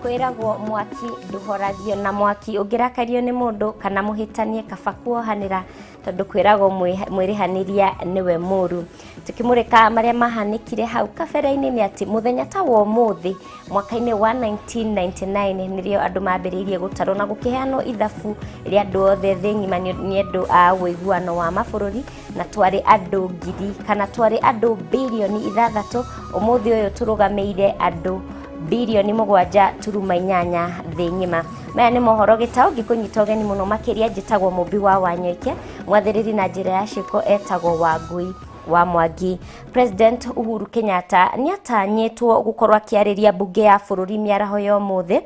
Kwĩragwo mwaki ndũhoragio na mwaki. Ũngĩrakario nĩ mũndũ kana mũhĩtanie, kaba kuohanĩra, tondũ kwĩragwo mwĩrĩhanĩria nĩwe mũru. Tukĩmũrĩka marĩa mahanĩkire hau kabere-inĩ, nĩ atĩ mũthenya ta wa ũmũthĩ mwaka-inĩ wa 1999 nĩrĩo andũ mambĩrĩirie gũtarwo na gũkĩheanwo ithabu rĩa andũ othe thĩ ng'ima nĩ andũ a ũiguano wa mabũrũri, na twarĩ andũ ngiri kana twarĩ andũ birioni 6. Ũmũthĩ ũyũ tũrũgamĩire andũ birioni 7.8 thĩ ng'ima. Maya nĩ mohoro gĩtaũ ngĩkũnyita ũgeni mũno makĩria. Njĩtagwo Mũmbi wa Wanyoike, mwathĩrĩri na njĩra ya ciĩko etagwo Wangui wa Mwangi. President Uhuru Kenyatta nĩ atanyĩtwo gũkorwo akĩarĩria mbunge ya bũrũri mĩaraho ya ũmũthĩ,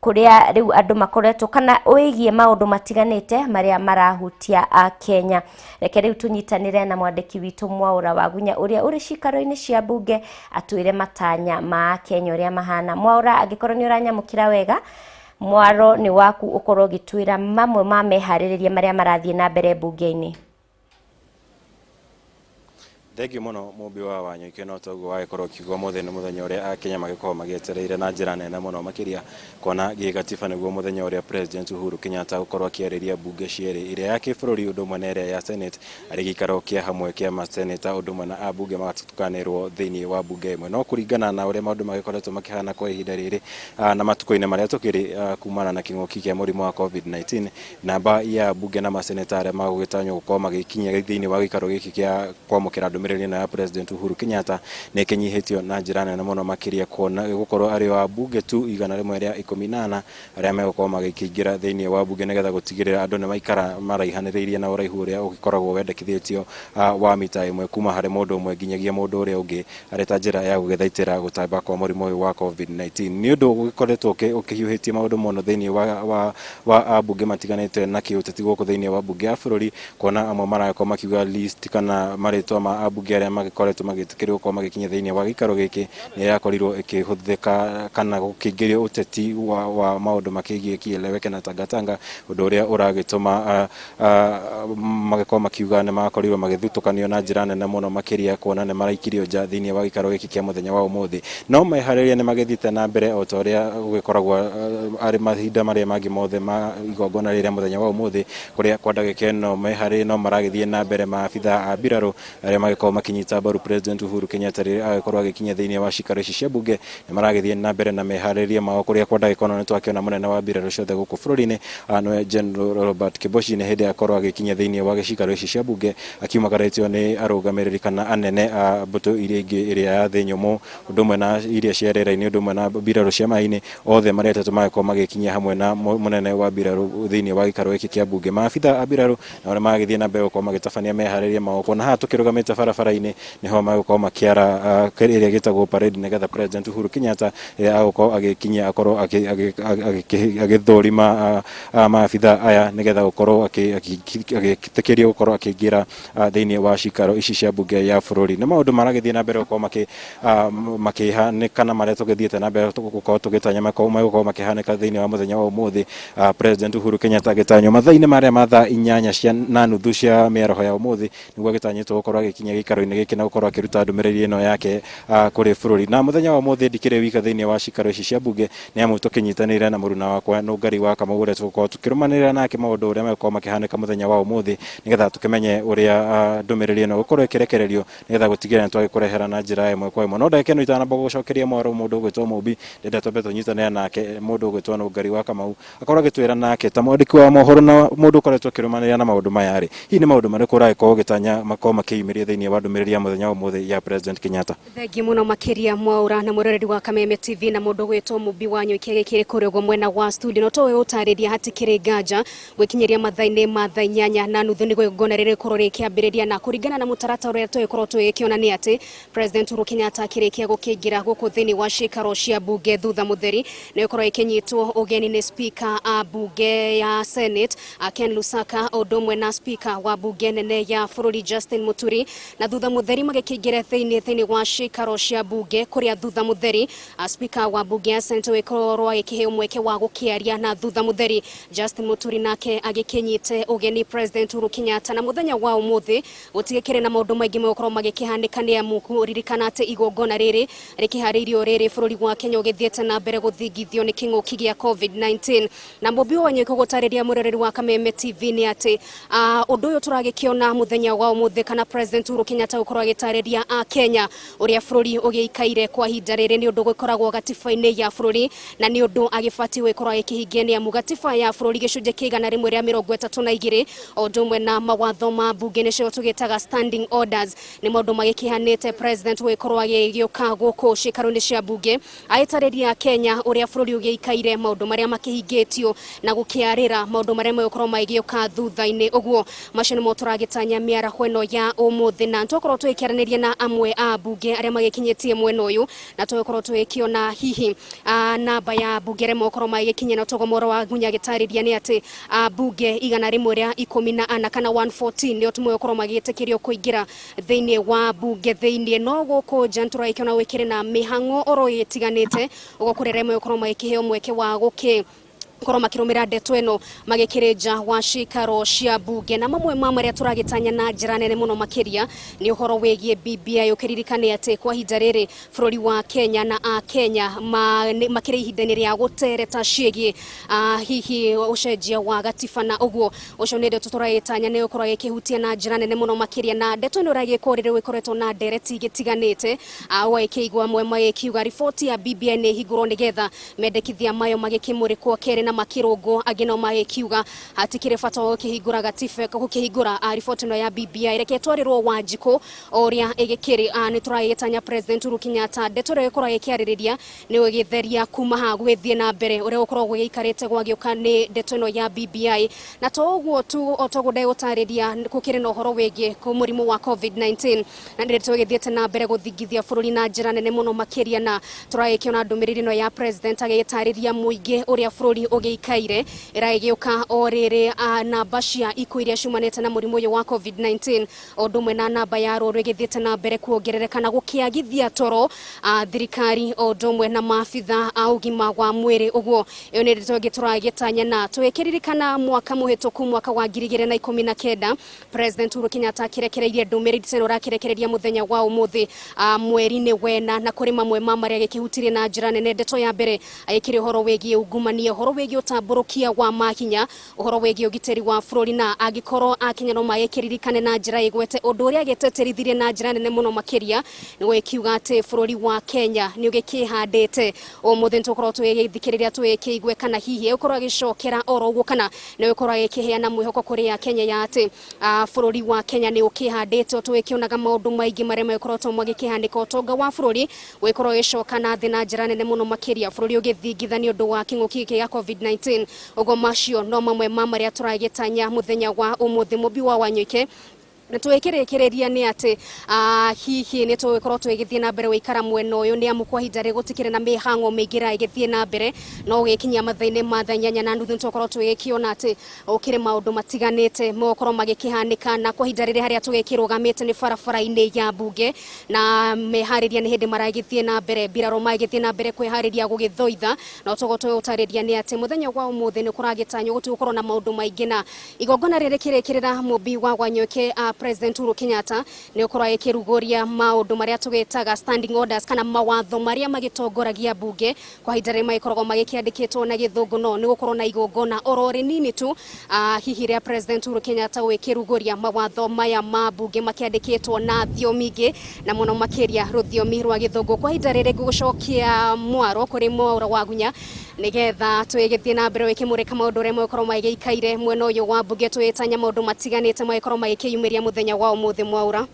kũrĩa rĩu andũ makoretwo kana wĩgiĩ maũndũ matiganĩte marĩa marahutia a Kenya. Reke rĩu tũnyitanĩre na mwandĩki witũ Mwaũra Wagunya, ũrĩa ũrĩ cikaro-inĩ cia mbunge, atwĩre matanya ma Kenya ũrĩa mahana. Mwaũra, angĩkorwo nĩ ũranyamũkĩra wega, mwaro nĩ waku, ũkorwo ũgĩtwĩra mamwe ma meharĩrĩria marĩa marathiĩ na mbere mbunge-inĩ. Thengiũ mũno, Mũmbi wa Wanyoike. No toguo wagĩkorwo ũkiuga, ũmũthĩ nĩ mũthenya ũrĩa Akenya magĩkorwo magĩetereire na njĩra nene mũno makĩria, kuona gĩgatiba nĩguo mũthenya ũrĩa President Uhuru Kenyatta gũkorwo akĩarĩria mbunge cierĩ, ĩrĩa ya kĩbũrũri ũndũ ũmwe na ĩrĩa ya Senate, arĩ gĩikaro kĩa hamwe kĩa maseneta ũndũ ũmwe na ambunge magatukanĩrwo thĩinĩ wa mbunge ĩmwe. No kũringana na ũrĩa maũndũ magĩkoretwo makĩhana kwa ihinda rĩrĩ na matukũ-inĩ marĩa tũkĩrĩ kumana na kĩng'ũki kĩa mũrimũ wa COVID-19, namba ya mbunge na maseneta arĩa magũgĩtanywo gũkorwo magĩkinyia thĩinĩ wa gĩikaro gĩkĩ kĩa kwamũkĩra ndũmĩrĩri ĩno ya President Uhuru Kenyatta nĩ ĩkĩnyihĩtio na njĩra nene mũno makĩria, kuona gũkorwo arĩ o ambunge tu 114 arĩa megũkorwo magĩkĩingĩra thĩinĩ wa mbunge, nĩgetha gũtigĩrĩra andũ nĩ maikara maraihanĩrĩirie na ũraihu ũrĩa ũgĩkoragwo wendekithĩtio wa mita 1 kuma harĩ mũndũ ũmwe nginyagia mũndũ ũrĩa ũngĩ, arĩ ta njĩra ya gũgĩthaitĩra gũtamba kwa mũrimũ ũyũ wa COVID-19. Nĩ ũndũ ũgĩkoretwo ũkĩhiũhĩtie maũndũ mũno thĩinĩ wa ambunge matiganĩte na kĩũteti gũkũ thĩinĩ wa mbunge ya bũrũri, kuona amwe maragĩkorwo makiuga list kana marĩtwa ma ambunge arĩa magĩkoretwo magĩtĩkĩrio gũkorwo magĩkinya thĩinĩ wa gĩikaro gĩkĩ nĩ yakorirwo ĩkĩhũthĩka kana gũkĩingĩrio ũteti wa maũndũ makĩgiĩ kieleweke na tangatanga, ũndũ ũrĩa ũragĩtũma magĩkorwo makiuga nĩ makorirwo magĩthutũkanio na njĩra nene mũno makĩria, kuona nĩ maraikirio nja thĩinĩ wa gĩikaro gĩkĩ kĩa mũthenya wa ũmũthĩ. No meharĩria nĩ magĩthiĩte na mbere o ta ũrĩa gũgĩkoragwo arĩ mahinda marĩa mangĩ mothe ma igongona rĩrĩa mũthenya wa ũmũthĩ, kũrĩa kwa ndagĩka ĩno meharĩria no maragĩthiĩ na mbere. Maabitha a mbirarũ arĩa magĩkorwo makĩnyita mbaru President Uhuru Kenyatta rĩrĩa agĩkorwo agĩkinya thĩinĩ wa cikaro ici cia mbunge nĩ maragĩthiĩ na mbere na meharĩria mao, kũrĩa kwa ndagĩka ĩno nĩ twakĩona mũnene wa mbirarũ ciothe gũkũ bũrũri-inĩ, nĩwe General Robert Kibochi, nĩ hĩndĩ akorwo agĩkinya thĩinĩ wa gĩcikaro ici cia mbunge, akiumagarĩtio nĩ arũgamĩrĩri kana anene a mbũtũ iria ingĩ, ĩrĩa ya thĩ nyũmũ ũndũ ũmwe na iria cia rĩera-inĩ, ũndũ ũmwe na mbirarũ cia maĩ-inĩ. Othe marĩa atatũ magĩkorwo magĩkinyia hamwe na mũnene wa mbirarũ thĩinĩ wa gĩikaro gĩkĩ kĩa mbunge. Maabitha a mbirarũ nao nĩ magĩthiĩ na mbere gũkorwo magĩtabania meharĩria mao, kuona haha tũkĩrũgamĩte barabara-inĩ nĩho magũkorwo makĩara ĩrĩa gĩtagwo parade, nĩgetha President Uhuru Kenyatta rĩrĩa agũkorwo agĩkinyia akorwo agĩthũrima maabitha aya, nĩgetha gũkorwo agĩtĩkĩrio gũkorwo akĩingĩra thĩinĩ wa cikaro ici cia mbunge ya bũrũri. Nĩ maũndũ maragĩthiĩ na mbere gũkorwo makĩhanĩka na marĩa tũgĩthiĩte na mbere gũkorwo tũgĩtanya megũkorwo makĩhanĩka thĩinĩ wa mũthenya wa ũmũthĩ. President Uhuru Kenyatta agĩtanywo mathaa-inĩ marĩa ma thaa 8 cia na nuthu cia mĩaraho ya ũmũthĩ nĩguo agĩtanyĩtwo gũkorwo agĩkinya gĩikaro-inĩ gĩkĩ na gũkorwo akĩruta ndũmĩrĩri ĩno yake kũrĩ bũrũri. Na mũthenya wa ũmũthĩ ndikĩrĩ wika thĩinĩ wa cikaro ici cia mbunge, nĩ amu tũkĩnyitanĩire na mũruna wakwa Nũngari wa Kamau, ũrĩa tũgũkorwo tũkĩrũmanĩrĩra nake maũndũ ũrĩa megũkorwo makĩhanĩka mũthenya wa ũmũthĩ, nĩgetha tũkĩmenye ũrĩa ndũmĩrĩri ĩno gũkorwo ĩkĩrekererio, nĩgetha gũtigĩrĩra nĩ twagĩkũrehera na njĩra ĩmwe kwa ĩmwe. No ndagĩka ĩno itanamba gũcokeria mwaro mũndũ ũgwĩtwo Mũmbi, ndĩrenda twambe tũnyitanĩre nake mũndũ ũgwĩtwo Nũngari wa Kamau, akorwo agĩtwĩra nake ta mwandĩki wa mohoro na mũndũ ũkoretwo akĩrũmanĩrĩra na maũndũ maya rĩ, hihi nĩ maũndũ marĩkũ ũragĩkorwo ũgĩtanya makorwo makĩyumĩria thĩinĩ wa ndũmĩrĩri ya mũthenya wa ũmũthĩ ya President Kenyatta? Thengiũ mũno makĩria, Mwaũra na mwĩroreri wa Kameme TV na mũndũ gwĩtwo Mũmbi wa Nyoike gĩkĩrĩ kũrĩa ũguo mwena wa studio. No towe ũtarĩria, hatikĩrĩ nganja gwĩkinyĩria mathaa-inĩ ma thaa 8:30 nĩguo igongona rĩrĩkorwo rĩkĩambĩrĩria, na kũringana na mũtaratara ũrĩa tũgĩkorwo tũgĩkĩona nĩ atĩ President Uhuru Kenyatta akĩrĩkia gũkĩingĩra gũkũ thĩinĩ wa cikaro cia mbunge thutha mũtheri nĩ gũkorwo ĩkĩnyitwo ũgeni nĩ speaker a mbunge ya Senate Ken Lusaka, ũndũ ũmwe na speaker wa mbunge nene ya bũrũri Justin Muturi. Na thutha mutheri magĩkĩingĩra thĩinĩ wa ciikaro cia bunge kũrĩa thutha mutheri speaker wa bunge ya Senate gũkorwo agĩkĩheo mweke wa gũkĩaria. Na thutha mutheri Justin Muturi nake agĩkĩnyite ũgeni President Uhuru Kenyatta. Na mũthenya wa ũmũthĩ gũtigĩkĩrĩ na maũndũ maingĩ megũkorwo magĩkĩhanĩka nĩ amu kũririkana atĩ igongona rĩrĩ rĩkĩharĩirio rĩrĩ bũrũri wa Kenya ũgĩthiĩte na mbere gũthingithio nĩ kĩng'ũki gĩa COVID-19. Na Mũmbi wa Wanyoike gũtarĩria mũroreri wa Kameme TV nĩ atĩ ũndũ ũyũ tũragĩkĩona mũthenya wa ũmũthĩ kana President Uhuru Kenyatta gũkorwo agĩtarĩria a Kenya ũrĩa bũrũri ũgĩikaire kwa ihinda rĩrĩ nĩ ũndũ gũkoragwo gatiba-inĩ ya bũrũri na nĩ ũndũ agĩbatiĩ gũkorwo agĩkĩhingia nĩ amu gatiba ya bũrũri gĩcunjĩ kĩa 132 o ũndũ ũmwe na mawatho ma bunge nĩcio tũgĩtaga standing orders nĩ maũndũ magĩkĩhanĩte President gũgĩkorwo agĩgĩũka gũkũ ciikaro-inĩ cia bunge agĩtarĩria Kenya ũrĩa bũrũri ũgĩikaire maũndũ marĩa makĩhingĩtio na gũkĩarĩra maũndũ marĩa megũkorwo magĩũka thutha-inĩ. Ũguo macio nĩmo tũragĩtanya mĩaraho ĩno ya ũmũthĩ na twakorwo tũgĩkĩaranĩria na amwe a bunge arĩa magĩkinyĩtie mwena ũyũ na tũgĩkorwo tũgĩkĩona hihi namba ya bunge arĩa megũkorwo magĩkinyia. Na togo Mworo wa Gunya agĩtarĩria nĩ atĩ bunge 114 kana 114 nĩo megũkorwo magĩtĩkĩrio kũingĩra thĩinĩ wa bunge thĩinĩ. No gũkũ nja nĩtũragĩkĩona gwĩkĩrĩ na mĩhang'o oro ĩtiganĩte ũguo kũrĩ arĩa megũkorwo magĩkĩheo mweke wa gũkĩ korwo makĩrũmĩra ndeto ĩno magĩkĩrĩ nja wa ciikaro cia bunge. Na mamwe ma marĩa tũragĩtanya na njĩra nene mũno makĩria nĩ ũhoro wĩgiĩ BBI. Ũkĩririkane atĩ kwa ihinda rĩrĩ bũrũri wa Kenya na a Kenya makĩrĩ ihinda-inĩ rĩa gũtereta ciĩgiĩ hihi ũcenjia wa gatiba. Na ũguo ũcio nĩ ndeto tũragĩtanya nĩ ũkorwo ĩkĩhutia na njĩra nene mũno makĩria. Na ndeto ĩno ĩragĩkwo rĩrĩ gũkoretwo na ndereti igĩtiganĩte ũgagĩkĩigua amwe magĩkiuga riboti ya BBI nĩ ĩhingũrwo nĩgetha mendekithia mayo magĩkĩmũrĩkwo kerĩ na makĩrũngwo. Angĩ nao magĩkiuga hatikĩrĩ bata wa gũkĩhingũra gatiba gũkĩhingũra riboti ĩno ya BBI reke ĩtwarĩrwo Wanjikũ o ũrĩa ĩgĩkĩrĩ. Nĩ tũragĩtanya President Uhuru Kenyatta ndeto ĩrĩa ĩgũkorwo ĩkĩarĩrĩria nĩ gũgĩtheria kuma haha gũgĩthiĩ na mbere ũrĩa gũkorwo gũgĩikarĩte gwagĩũka nĩ ndeto ĩno ya BBI. Na to ũguo tu o toguo ndegũtarĩria gũkĩrĩ na ũhoro wĩgiĩ mũrimũ wa COVID-19 na ndeto ĩgĩthiĩte na mbere gũthingithia bũrũri na njĩra nene mũno makĩria. Na tũragĩkĩona ndũmĩrĩri ĩno ya President agĩtarĩria mũingĩ ũrĩa bũrũri ũgĩikaire ĩragĩũka o rĩrĩ namba cia ikuũ iria ciumanĩte na mũrimũ ũyũ wa COVID-19 o ũndũ ũmwe na namba ya arwaru ĩgĩthiĩte na mbere kuongerereka na gũkĩagithia toro thirikari o ũndũ ũmwe na maabitha a ũgima wa mwĩrĩ. Ũguo ĩyo nĩ ndeto ĩngĩ tũragĩtanya. Na tũgĩkĩririkana mwaka mũhĩtũku mwaka wa 2019 President Uhuru Kenyatta akĩrekereirie ndũmĩrĩri teno ũrakĩrekereria mũthenya wa ũmũthĩ mweri-inĩ wena. Na kũrĩ mamwe ma marĩa agĩkĩhutirie na njĩra nene. Ndeto ya mbere agĩkĩrĩ ũhoro wĩgiĩ ungumania, ũhoro wĩgiĩ ũtambũrũkia wa mahinya, ũhoro wĩgiĩ ũgitĩri wa bũrũri. Na angĩkorwo akenya no magĩkĩririkane na njĩra ĩgwete ũndũ ũrĩa agĩtĩtĩrithirie na njĩra nene mũno makĩria nĩ gũgĩkiuga atĩ bũrũri wa Kenya nĩ ũgĩkĩhandĩte. Ũmũthĩ nĩtũkorwo tũgĩthikĩrĩria tũgĩkĩigue kana hihi egũkorwo agĩcokera oro ũguo kana nĩ egũkorwo agĩkĩheana mwĩhoko kũrĩ akenya ya atĩ bũrũri wa Kenya nĩ ũkĩhandĩte. Tũgĩkĩonaga maũndũ maingĩ marĩa magĩkoretwo magĩkĩhanĩka, ũtonga wa bũrũri ũgĩkorwo ũgĩcoka na thĩ na njĩra nene mũno makĩria, bũrũri ũgĩthingitha nĩ ũndũ wa kĩng'ũki gĩkĩ gĩa COVID-19. Ũguo macio no mamwe ma marĩa tũragĩtanya mũthenya wa ũmũthĩ. Mũmbi wa Wanyoike na tũgĩkĩrĩkĩrĩria nĩ atĩ hihi nĩ tũgũkorwo tũgĩthiĩ na mbere gũikara mwena ũyũ nĩ amu kwa ihinda rĩrĩ gũtikĩrĩ na mĩhang'o mĩingĩ ĩragĩthiĩ na mbere. No gũgĩkinyia mathaa-inĩ ma thaa 8:30 nĩtũgũkorwo tũgĩkĩona atĩ gũkĩrĩ maũndũ matiganĩte megũkorwo magĩkĩhanĩka. Na kwa ihinda rĩrĩ harĩa tũgĩkĩrũgamĩte nĩ barabara-inĩ ya bunge na meharĩria nĩ hĩndĩ maragĩthiĩ na mbere mbirarũ magĩthiĩ na mbere kwĩharĩria gũgĩthoitha. Na tũgũkorwo tũgĩtarĩria nĩ atĩ mũthenya wa ũmũthĩ nĩ kũragĩtanywo gũtigũkorwo na maũndũ maingĩ. Na igongona rĩrĩ kĩrĩkĩrĩra Mũmbi wa Wanyoike President Uhuru Kenyatta nĩ ũkorwo agĩkĩrugũria maũndũ marĩa tũgĩtaga standing orders kana mawatho marĩa magĩtongoragia bunge kwa ihinda rĩrĩ magĩkoragwo magĩkĩandĩkĩtwo na gĩthũngũ. No nĩ gũkorwo na igongona oro rĩnini tu hihi rĩa President Uhuru Kenyatta gwĩkĩrugũria mawatho maya ma bunge makĩandĩkĩtwo na thiomi ingĩ na mũno makĩria rũthiomi rwa gĩthũngũ. Kwa ihinda rĩrĩ ngũgũcokia mwaro kũrĩ Mwaura wa Gunya nĩgetha tũgĩthiĩ na mbere wĩkĩmũrĩka maũndũ ũrĩa megũkorwo magĩikaire mwena ũyũ wa bunge tũgĩtanya maũndũ matiganĩte magĩkorwo magĩkĩyumĩria mũthenya wa ũmũthĩ. Mwaura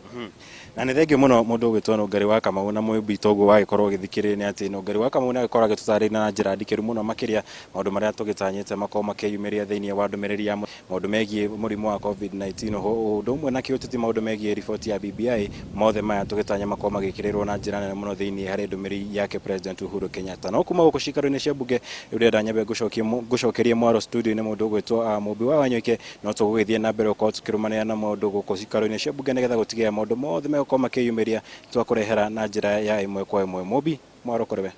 Na nĩ thengio mũno mũndũ ũgwĩtwo Nũngari wa Kamau na mũmbi toguo wagĩkorwo ũgĩthikĩrĩria nĩ atĩ Nũngari wa Kamau nĩ agĩkorwo agĩtũtarĩria na njĩra ndikĩru mũno makĩria maũndũ marĩa tũgĩtanyĩte makorwo makĩyumĩria thĩinĩ wa ndũmĩrĩri ya maũndũ megiĩ mũrimũ wa COVID-19 ũndũ ũmwe na kĩũteti maũndũ megiĩ riboti ya BBI mothe maya tũgĩtanya makorwo magĩkĩrĩrwo na njĩra nene mũno thĩinĩ harĩ ndũmĩrĩri yake President Uhuru Kenyatta. No kuma gũkũ ciikaro-inĩ cia bunge rĩu ndĩrenda nyambe ngũcokerie mwaro studio-inĩ mũndũ ũgwĩtwo Mũmbi wa Wanyoike no tũgũgĩthiĩ na mbere gũkorwo tũkĩrũmanĩra na maũndũ gũkũ ciikaro-inĩ cia bunge nĩgetha gũtigĩrĩra maũndũ mothe megũkorwo makĩyumĩria twakũrehera na njĩra ya ĩmwe kwa ĩmwe. Mũmbi mwaro kũrĩ we.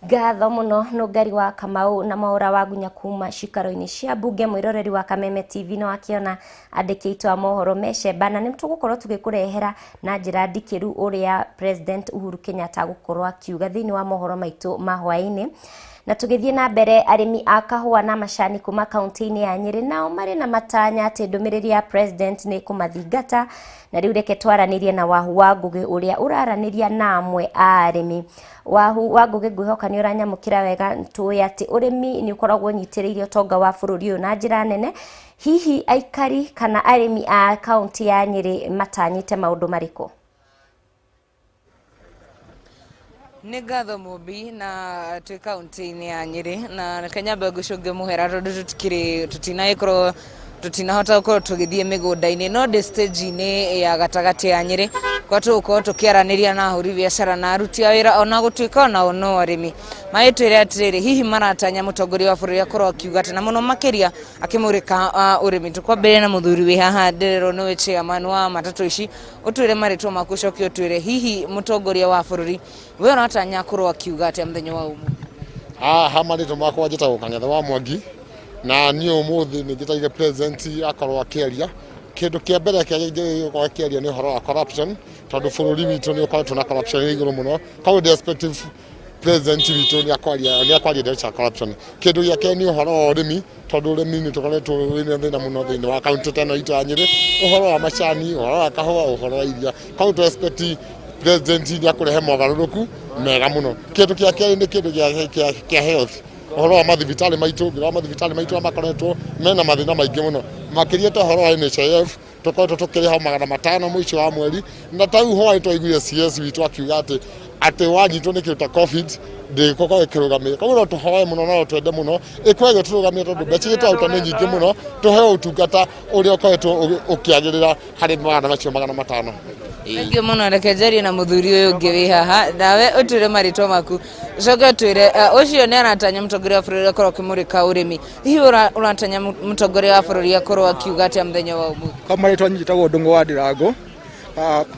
Ngatho muno Nũngari wa Kamau na Mwaura wa Gunya kuma cikaro-inĩ cia mbunge. Mwĩroreri wa Kameme TV no akĩona andĩki aitũ a mohoro mecemba, na nĩ tũgũkorwo tũgĩkũrehera na njĩra ndikĩru ũrĩa President Uhuru Kenyatta agũkorwo akiuga thĩinĩ wa mohoro maitũ ma hwaĩ-inĩ. Na tũgĩthiĩ na mbere, arĩmi a kahũa na macani kuma kaunti-inĩ ya Nyĩrĩ nao marĩ na matanya atĩ ndũmĩrĩri ya President nĩ kũmathingata. Na rĩu reke twaranĩrie na Wahu wa Ngũgĩ ũrĩa ũraranĩria na amwe a arĩmi. Wahu wa Ngũgĩ, ngwĩhoka nĩ ũranyamũkĩra wega. Tũĩ atĩ ũrĩmi nĩ ũkoragwo ũnyitĩrĩire ũtonga wa bũrũri ũyũ na njĩra nene. Hihi aikari kana arĩmi a kaunti ya Nyĩrĩ matanyĩte maũndũ marĩkũ? Nĩ ngatho Mũmbi, na twĩ kaunti-inĩ ya Nyĩrĩ, na reke nyambe ngũcũnge mũhera tondũ tũtikĩrĩ tũtinagĩkorwo tũtinahota gũkorwo tũgĩthiĩ mĩgũnda-inĩ, no ndĩ stage-inĩ ya gatagatĩ ya Nyĩrĩ kwa tũgũkorwo tũkĩaranĩria na ahũri biacara na aruti a wĩra, ona gũtuĩka onao no arĩmi. Magĩtwĩre atĩrĩrĩ, hihi maratanya mũtongoria wa bũrũri akorwo akiuga atĩ na mũno makĩria akĩmũrĩka ũrĩmi. Tũkwambĩrĩria na mũthuri wĩ haha, ndĩrerwo nĩwe chairman wa matatũ ici. Ũtwĩre marĩtwa maku, ũcoke ũtwĩre hihi mũtongoria wa bũrũri we ũratanya akorwo akiuga atĩa mũthenya wa ũmũthĩ. Haha marĩtwa makwa njĩtagwo Kang'ethe wa Mwangi, na niĩ ũmũthĩ nĩ njĩtaire president akorwo akĩaria. Kĩndũ kĩa mbere kĩrĩa gũkorwo akĩaria nĩ ũhoro wa corruption, tondũ bũrũri witũ nĩ ũkoretwo na corruption ĩ igũrũ mũno. Koguo ndĩ expect president witũ nĩ akwaria ndeto cia corruption. Kĩndũ gĩa kerĩ nĩ ũhoro wa ũrĩmi, tondũ ũrĩmi nĩ tũkoretwo wĩna thĩna mũno thĩinĩ wa kaunti ta ĩno itũ ya Nyĩrĩ, ũhoro wa macani, ũhoro wa kahũa, ũhoro wa iria. Koguo tũ expect president nĩ akũrehe mogarũrũku mega mũno. Kĩndũ kĩa kerĩ nĩ kĩndũ kĩa health, ũhoro wa mathibitarĩ maitũ. Ũngĩrora mathibitarĩ maitũ makoretwo mena mathĩna maingĩ mũno, makĩria ta ũhoro wa NHIF. Tũkoretwo tũkĩrĩha 500 mũico wa mweri, na ta rĩu hwaĩ twaiguire CS witũ akiuga atĩ wanyitwo nĩ kĩndũ ta COVID ndĩgũkorwo ĩkĩrũgamĩrĩra. Koguo no tũhoe mũno na no twende mũno ĩkorwo ĩgĩtũrũgamĩrĩra, tondũ mbeca iria tũraruta nĩ nyingĩ mũno. Tũheo ũtungata ũrĩa ũkoretwo ũkĩagĩrĩra harĩ magana macio 500. Thank you mũno. Reke njarie na mũthuri ũyũ ũngĩ wĩ haha. Nawe ũtwĩre marĩtwa maku, ũcoke ũtwĩre ũcio nĩ aratanya mũtongoria wa bũrũri akorwo akĩmũrĩka ũrĩmi. Hihi ũratanya mũtongoria wa bũrũri akorwo akiuga atĩa mũthenya wa ũmũthĩ? Kama marĩtwa njĩtagwo Ndũng'ũ wa Ndirango.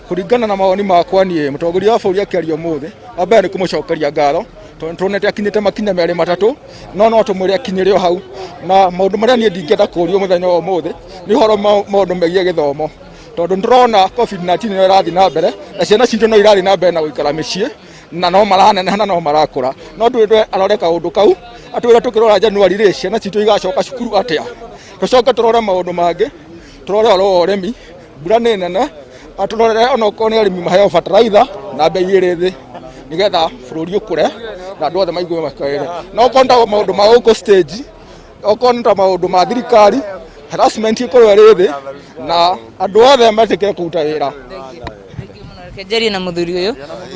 Kũringana na mawoni makwa niĩ, mũtongoria wa bũrũri akĩaria ũmũthĩ, wa mbere nĩ kũmũcokeria ngatho, tondũ nĩtuonete akinyĩte makinya merĩ matatũ, no tũmwĩre akinyĩre o hau. Na maũndũ marĩa niĩ ndingĩenda kũũrio mũthenya wa ũmũthĩ nĩ ũhoro maũndũ megiĩ gĩthomo, tondũ nĩtũrona COVID-19 nĩ ĩrathiĩ na mbere, na ciana citũ no irathiĩ na mbere na gũikara mĩciĩ, na no maraneneha na no marakũra. No twĩre arore kaũndũ kau, atwĩre tũkĩrora Januari rĩ, ciana citũ igacoka cukuru atĩa. Tũcoke tũrore maũndũ mangĩ, tũrore ũhoro wa ũrĩmi. Mbura nĩ nene, atũrorere onokorwo nĩ arĩmi maheo bataraitha na mbei ĩrĩ thĩ, nĩgetha bũrũri ũkũre na andũ othe maigue makerere. No okorwo nĩ ta maũndũ ma gũkũ stage, okorwo nĩ ta maũndũ ma thirikari, harassment ĩkorwo ĩrĩ thĩ na andũ othe metĩkĩre kũruta wĩra. Reke njarie na mũthuri ũyũ.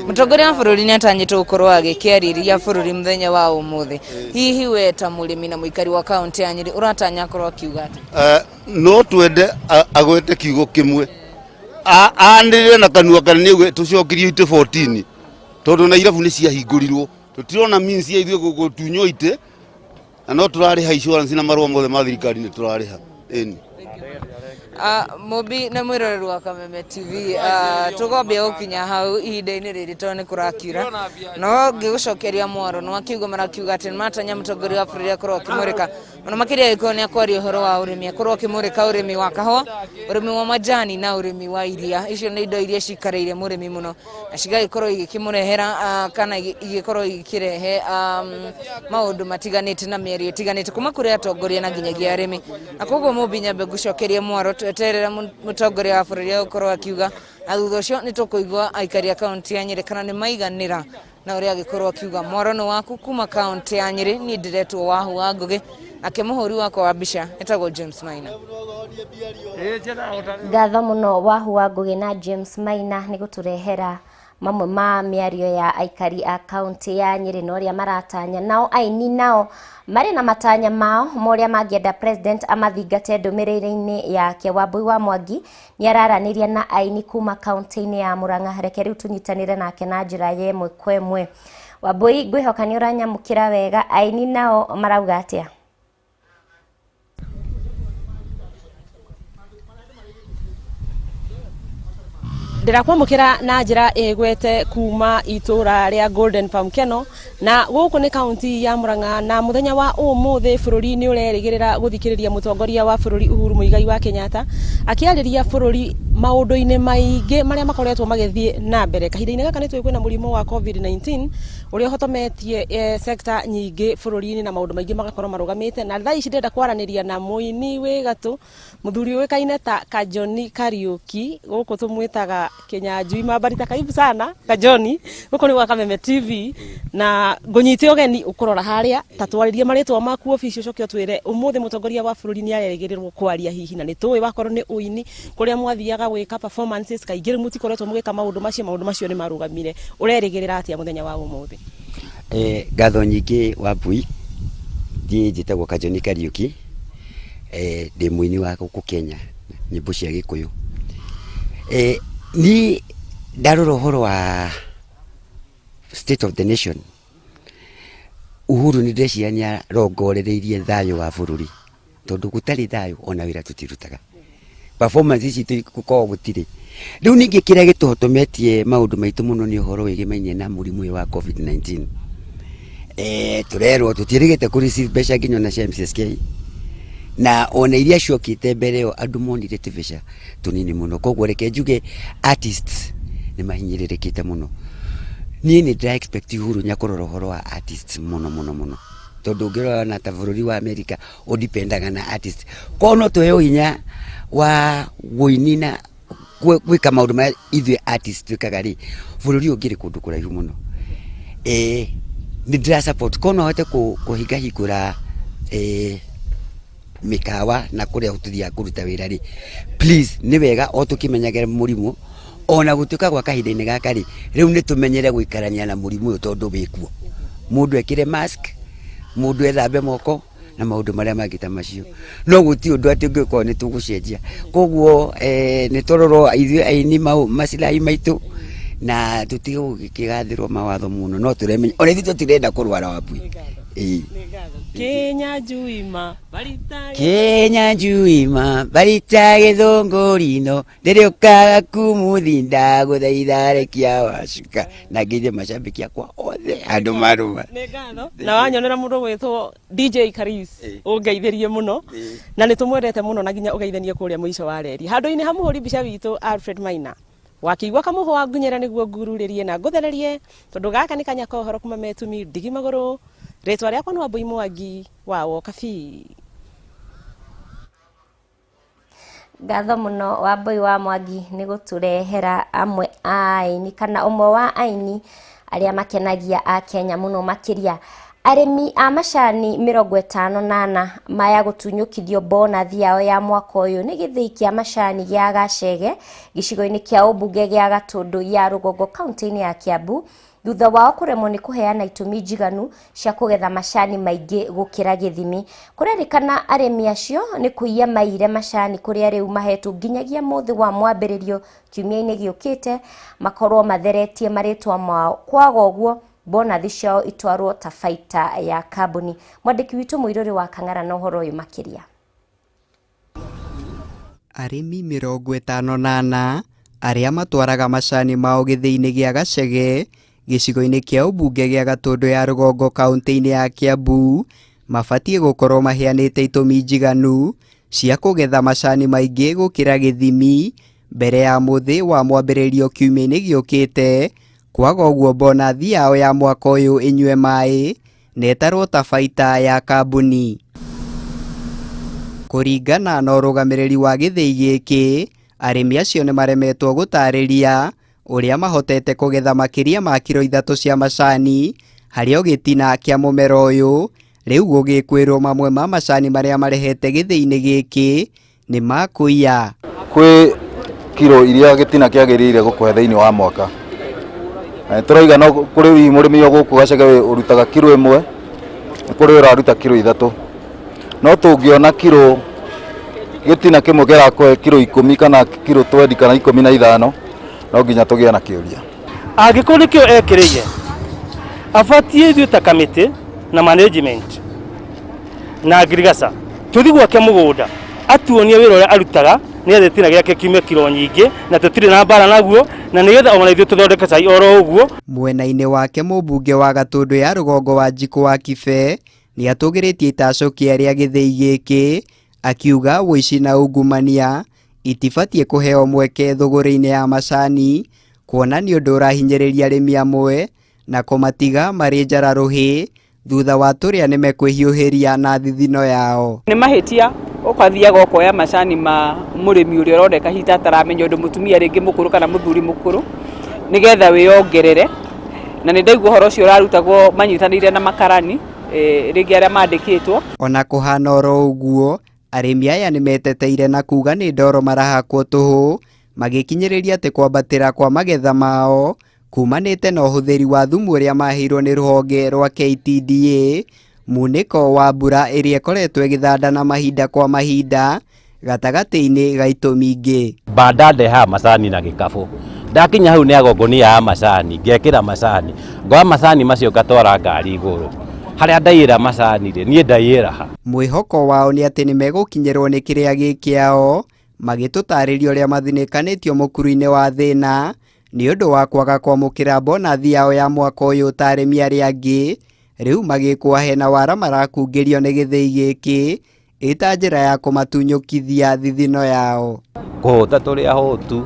Mũtongoria wa bũrũri nĩ atanyĩtwo gũkorwo agĩkĩarĩria bũrũri mũthenya wa ũmũthĩ. Hihi we ta mũrĩmi na mũikari wa kaunti ya Nyĩrĩ ũratanya akorwo akiuga atĩa? No twende agwete kiugo kĩmwe, anĩrĩre na kanua kanene auge tũcokerio itĩ 14, tondũ na irabu nĩ ciahingũrirwo. Tũtirona means ya ithuĩ gũtunywo itĩ, na no tũrarĩha insurance na marũa mothe ma thirikari nĩ tũrarĩha, ĩni. Mũmbi na mwĩroreri wa Kameme TV, tũgwambia gũkinya hau ihinda-inĩ rĩrĩ tondũ nĩ kũrakiura, no ngĩgũcokeria mwaro nĩ wakiuga marakiuga atĩ nĩmatanya mũtongoria wa bũrũri akorwo akĩmũrĩka mũno makĩria, angĩkorwo nĩ akwaria ũhoro wa ũrĩmi, akorwo akĩmũrĩka ũrĩmi wa kahũa, ũrĩmi wa majani na ũrĩmi wa iria. Icio nĩ indo iria cikarĩire mũrĩmi mũno na cigagĩkorwo igĩkĩmũrehera kana igĩkorwo igĩkĩrehe maũndũ matiganĩte na mĩario ĩtiganĩte kuma kũrĩ atongoria na nginyagia arĩmi. Na koguo Mũmbi, nyambe ngũcokerie mwaro, tweterera mũtongoria wa bũrũri agũkorwo akiuga, na thutha ũcio nĩ tũkũigua aikari a kaunti ya Nyĩrĩ kana nĩ maiganĩra na ũrĩa agĩkorwo akiuga. Mwaro nĩ waku kuma kaunti ya Nyĩrĩ. Niĩ ndĩretwo Wahu wa Ngũgĩ, nake mũhũri wakwa wa mbica etagwo James Maina. Ngatho mũno Wahu wa Ngũgĩ na James Maina nĩ gũtũrehera mamwe ma mĩario ya aikari a kaunti ya Nyĩrĩ na ũrĩa maratanya. Nao aini nao marĩ na matanya mao ma ũrĩa mangĩenda president amathingate ndũmĩrĩri-inĩ yake. Wambui wa Mwangi nĩ araranĩria na aini kuma kaunti-inĩ ya Murang'a. Reke rĩu tũnyitanĩre nake na njĩra ya ĩmwe kwa ĩmwe. Wambui, ngwĩhoka nĩ ũranyamũkĩra wega. Aini nao marauga atĩa? Ndĩrakwamũkĩra na njĩra ĩgwete kuma itũra rĩa Golden Palm Keno, na gũkũ nĩ kaunti ya Murang'a. Na mũthenya wa ũmũthĩ bũrũri nĩ ũrerĩgĩrĩra gũthikĩrĩria mũtongoria wa bũrũri Uhuru Muigai wa Kenyatta akĩarĩria bũrũri maũndũ-inĩ maingĩ marĩa makoretwo magĩthiĩ na mbere kahinda-inĩ gaka. Nĩ tũĩ kwĩna mũrimũ wa COVID-19 ũrĩa ũhotometie sector nyingĩ bũrũri-inĩ, na maũndũ maingĩ magakorwo marũgamĩte. Na thaa ici ndĩrenda kwaranĩria na mũini wĩ gatũ, mũthuri ũĩkaine ta Kajoni Kariuki, gũkũ tũmwĩtaga Kĩnyanjui Mambarita. Karibu sana Kajoni, gũkũ nĩ gwa Kameme TV, na ngũnyite ũgeni ũkũrora harĩa ta twarĩrie marĩtwa maku obici, ũcoke ũtwĩre ũmũthĩ mũtongoria wa bũrũri nĩ arerĩgĩrĩrwo kwaria hihi. Na nĩ tũĩ wakorwo nĩ ũini kũrĩa mwathiaga gwĩka performances kaingĩ, rĩu mũtikoretwo mũgĩka maũndũ macio, maũndũ macio nĩ marũgamire. Ũrerĩgĩrĩra atĩa mũthenya wa ũmũthĩ? Ngatho nyingĩ Wambui. Niĩ njĩtagwo Kajoni Kariuki, ndĩ mũini wa gũkũ Kenya, nyĩmbo cia Gĩkũyũ. Niĩ ndarora ũhoro wa State of the Nation, Uhuru nĩ ndĩreciria nĩ arongorereirie thayũ wa bũrũri, tondũ gũtarĩ thayũ ona wĩra tũtirutaga, performance ici gũkoragwo gũtirĩ. Rĩu ningĩ kĩrĩa gĩtũhotometie maũndũ maitũ mũno nĩ ũhoro wĩgĩmainie na mũrimũ ũyũ wa COVID-19. Tũrerwo tũtiĩrĩgĩte kũ receive mbeca nginya ona cia MCSK, na ona iria ciokĩte mbere ĩyo andũ monire tũbeca tũnini mũno. Koguo reke njuge artists nĩ mahinyĩrĩrĩkĩte mũno. Niĩ nĩ ndĩra expect Uhuru nĩ akũrora ũhoro wa artists mũno mũno mũno, tondũ ũngĩrora na ta bũrũri wa America ũdipendaga na artist. Koguo no tũheo hinya wa wũini na gwĩka maũndũ marĩa ithuĩ artist twĩkaga rĩ, bũrũri ũyũ ũngĩrĩ kũndũ kũraihu mũno. Nĩ ndĩra support korwo no hote kũhingahingũra mĩkawa na kũrĩa tũthiaga kũruta wĩra rĩ, please, nĩ wega o tũkĩmenyagĩra mũrimũ. Ona gũtuĩka gwa kahinda-inĩ gaka rĩ, rĩu nĩ tũmenyere gũikarania na mũrimũ ũyũ, tondũ wĩkuo, mũndũ ekĩre mask, mũndũ ethambe moko na maũndũ marĩa mangĩ ta macio, no gũtirĩ ũndũ atĩ ũngĩkorwo nĩ tũgũcenjia. Koguo nĩ tũrorwo ithuĩ aini macilahi maitũ na tũtige gũkĩgathĩrwo mawatho mũno, no tũremenya ona ithuĩ tũtirenda kũrwara, Wambui, ĩĩ. Kĩnyanjui ma barita. Kĩnyanjui ma barita gĩthũngũrino ndĩrĩũkaga kumuthi, ndagũthaitha rekia wacuka, na ngeithie macambĩki akwa othe andũ marũma. Nĩ ngatho. Na wanyonera mũndũ gwĩtwo DJ Karis, ũngeithĩrie mũno, na nĩ tũmwendete mũno, na nginya ũgeithanie kũrĩa mũico wa reri handũ-inĩ ha mũhũri mbica witũ Alfred Maina wakĩigua kamũhũ wa ngunyĩra nĩguo ngururĩrie na ngũthererie, tondũ gaka nĩ kanya ka ũhoro kuma metumi ndigi magũrũ. Rĩtwa rĩakwa nĩ Wambui Mwangi wa Wokabi. Ngatho mũno Wambui wa Mwangi nĩ gũtũrehera amwe a aini kana ũmwe wa aini arĩa makenagia a Kenya mũno makĩria. Arĩmi a macani 54 maya gũtunyũkithio bonathi yao ya mwaka ũyũ nĩ gĩthĩi kĩa macani gĩa Gacege gĩcigo-inĩ kĩa ũmbunge gĩa Gatũndũ ya Rũgongo, kaunti-inĩ ya Kiambu, thutha wao kũremwo nĩ kũheana itũmi njiganu cia kũgetha macani maingĩ gũkĩra gĩthimi. Kũrerĩkana arĩmi acio nĩ kũiya maiyire macani, kũrĩa rĩu mahetwo nginyagia mũthĩ wa mwambĩrĩrio kiumia-inĩ gĩũkĩte makorwo matheretie marĩtwa mao, kwaga ũguo bonathi ciao itwarwo ta baita ya kambuni. Mwandĩki witũ Mũirũrĩ wa Kang'ara na ũhoro ũyũ makĩria. Arĩmi 54 arĩa matwaraga macani mao gĩthĩi-inĩ gĩa Gacege gĩcigo-inĩ kĩa ũmbunge gĩa Gatũndũ ya Rũgongo, kaunti-inĩ ya Kiambu, mabatiĩ gũkorwo maheanĩte itũmi njiganu cia kũgetha macani maingĩ gũkĩra gĩthimi mbere ya mũthĩ wa mwambĩrĩrio kiumia-inĩ gĩũkĩte, kwaga ũguo bonathi yao ya mwaka ũyũ ĩnyue maĩ na ĩtarwo ta baita ya kambuni. Kũringana na ũrũgamĩrĩri wa gĩthĩi gĩkĩ, arĩmi acio nĩ maremetwo gũtarĩria ũrĩa mahotete kũgetha makĩria ma kiro 3 cia macani harĩ o gĩtina kĩa mũmera ũyũ. Rĩu gũgĩkwĩrwo mamwe ma macani marĩa marehete gĩthĩi-inĩ gĩkĩ nĩ makũiya. Kwĩ kiro iria gĩtina kĩagĩrĩire gũkũhe thĩinĩ wa mwaka, na tũrauga no kũrĩ mũrĩmi o gũkũ Gacege ũrutaga kiro 1, nĩ kũrĩ ũraruta kiro 3, no tũngĩona kiro gĩtina kĩmwe kĩrakũhe kiro 10 kana kiro 20 kana 15, no nginya tũgĩe na kĩũria. Angĩkorwo nĩkĩo ekĩrĩire, abatiĩ ithuĩ ta kamĩtĩ na management na ngirigaca tũthiĩ gwake mũgũnda atuonie wĩra ũrĩa arutaga. Nĩgetha gĩtina gĩake kiume kiro nyingĩ na tũtirĩ na mbara naguo, na nĩgetha ona ithuĩ tũthondeke cai oro ũguo. Mwena-inĩ wake mũmbunge wa Gatũndũ ya rũgongo wa Njikũ wa Kibe nĩ atũgĩrĩtie itacũkia rĩa gĩthĩi gĩkĩ akiuga ũici na ungumania itibatiĩ kũheo mweke thũgũrĩ-inĩ ya macani kuona nĩ ũndũ ũrahinyĩrĩria arĩmi amwe na kũmatiga marĩ njara rũhĩ thutha wa tũrĩa nĩmekwĩhiũhĩria na thithino yao. Nĩ mahĩtia ũkathiaga ũkoya macani ma mũrĩmi ũrĩa ũroneka hihi ataramenya ũndũ, mũtumia rĩngĩ mũkũrũ kana mũthuri mũkũrũ, nĩgetha wĩyongerere. Na nĩ ndaigua ũhoro ũcio ũrarutagwo manyitanĩire na makarani rĩngĩ arĩa mandĩkĩtwo. Ona kũhana oro ũguo, arĩmi aya nĩmeteteire na kuga nĩ ndoro marahakwo tũhũ magĩkinyĩrĩria atĩ kwambatĩra kwa magetha mao kumanĩte na ũhũthĩri wa thumu ũrĩa maheirwo nĩ rũhonge rwa KTDA, munĩko wa mbura ĩrĩa ĩkoretwo ĩgĩthandana mahinda kwa mahinda gatagatĩ-inĩ ga itũmi ingĩ. Banda ndehaga macani na gĩkabũ, ndakinya hau nĩ agongonia ya macani, ngekĩra macani, ngoya macani macio ngatwara ngari igũrũ harĩa ndaiyĩra macani rĩ, niĩ ndaiyĩra ha. Mwĩhoko wao nĩ atĩ nĩmegũkinyĩrwo nĩ kĩrĩa gĩ kĩao, magĩtũtarĩria ũrĩa mathinĩkanĩtio mũkuru-inĩ wa thĩna nĩ ũndũ wa kwaga kwamũkĩra bonathi yao ya mwaka ũyũ ta arĩmi arĩa angĩ, rĩu magĩkwo hena wara marakungĩrio nĩ gĩthĩi gĩkĩ ĩta njĩra ya kũmatunyũkithia thithino yao. Kũhũta tũrĩ ahũtu,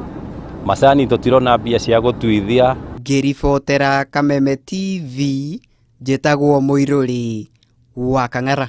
macani tũtirona mbia cia gũtuithia. Ngĩribotera Kameme TV, njĩtagwo Mũirũrĩ wa Kang'ara.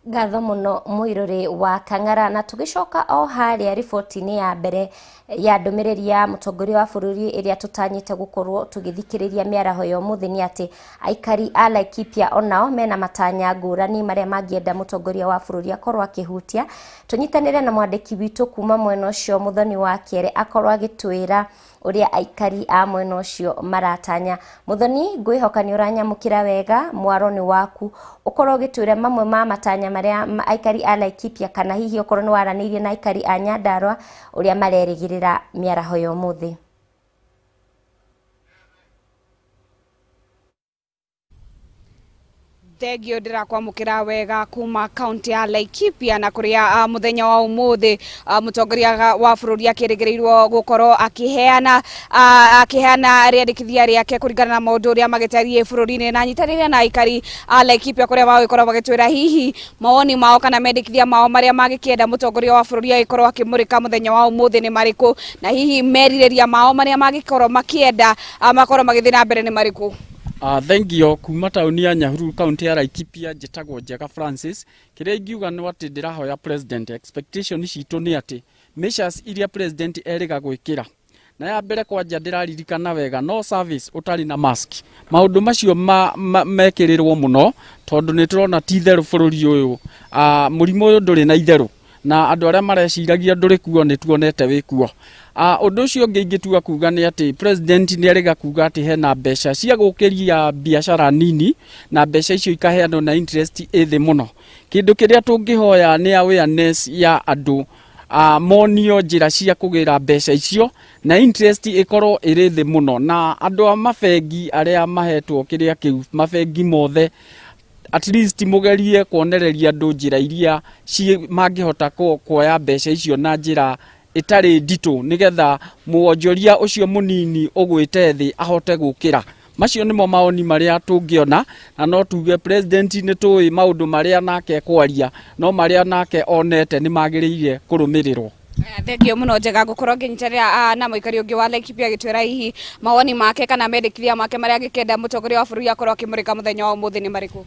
Ngatho mũno Mũirũrĩ wa Kang'ara. Na tũgĩcoka o harĩa riboti-inĩ ya mbere ya ndũmĩrĩri ya mũtongoria wa bũrũri ĩrĩa tũtanyĩte gũkorwo tũgĩthikĩrĩria mĩaraho ya ũmũthĩ nĩ atĩ aikari a Laikipia onao mena matanya ngũrani marĩa mangĩenda mũtongoria wa bũrũri akorwo akĩhutia. Tũnyitanĩre na mwandĩki witũ kuma mwena ũcio Mũthoni wa Kĩere akorwo agĩtwĩra ũrĩa aikari a mwena ũcio maratanya. Mũthoni, ngwĩhoka nĩ ũranyamũkĩra wega, mwaro nĩ waku, ũkorwo ũgĩtwĩra mamwe ma matanya marĩa aikari a Laikipia kana hihi okorwo nĩ waranĩirie na aikari a Nyandarua ũrĩa marerĩgĩrĩra mĩaraho ya ũmũthĩ. Thengio, ndĩrakwamũkĩra wega kuma kaunti ya Laikipia na kũrĩa mũthenya wa ũmũthĩ mũtongoria wa bũrũri akĩrĩgĩrĩirwo gũkorwo akĩheana rĩandĩkithia rĩake kũringana na maũndũ ũrĩa magĩtariĩ bũrũri-inĩ. Na nyitanĩire na aikari a Laikipia kũrĩa magũgĩkorwo magĩtwĩra hihi mawoni mao kana mendekithia mao marĩa magĩkĩenda mũtongoria wa bũrũri agĩkorwo akĩmũrĩka mũthenya wa ũmũthĩ nĩ marĩkũ, na hihi merirĩria mao marĩa magĩkorwo makĩenda makorwo magĩthiĩ na mbere nĩ marĩkũ. Thengio kuma taũni ya Nyahururu, kaunti ya Laikipia, njĩtagwo Njega Francis. Kĩrĩa ingiuga nĩ atĩ ndĩrahoya president, expectation citũ nĩ atĩ measures iria president erĩga gwĩkĩra, na ya mbere kwanja ndĩraririkana wega, no service ũtarĩ na mask, maũndũ macio mekĩrĩrwo mũno tondũ nĩ tũrona ti itherũ bũrũri ũyũ, mũrimũ ũyũ ndũrĩ na itherũ na andũ arĩa mareciragia ndũrĩ kuo nĩ tuonete wĩ kuo. Ũndũ ũcio ũngĩ ingĩtua kuga nĩ atĩ president nĩ erĩga kuga atĩ hena mbeca cia gũkĩria biacara nini na mbeca icio ikaheanwo na interest ĩ thĩ mũno. Kĩndũ kĩrĩa tũngĩhoya nĩ awareness ya andũ, monio njĩra cia kũgĩra mbeca icio na interest ĩkorwo ĩrĩ thĩ mũno, na andũ a mabengi arĩa mahetwo kĩrĩa kĩu, mabengi mothe at least mũgerie kuonereria andũ njĩra iria mangĩhota kuoya mbeca icio na njĩra ĩtarĩ nditũ, nĩgetha mwonjoria ũcio mũnini ũgwĩte thĩ ahote gũkĩra. Macio nĩmo maoni marĩa tũngĩona, na no tuge president nĩ tũĩ maũndũ marĩa nake ekwaria, no marĩa nake onete nĩ magĩrĩire kũrũmĩrĩrwo. Thengio mũno Njega, ngũkorwo ngĩnyitanĩra na mũikari ũngĩ wa Laikipia agĩtwĩra hihi mawoni make kana mendekithia make marĩa angĩkenda mũtongoria wa bũrũri akorwo akĩmũrĩka mũthenya wa ũmũthĩ nĩ marĩkũ.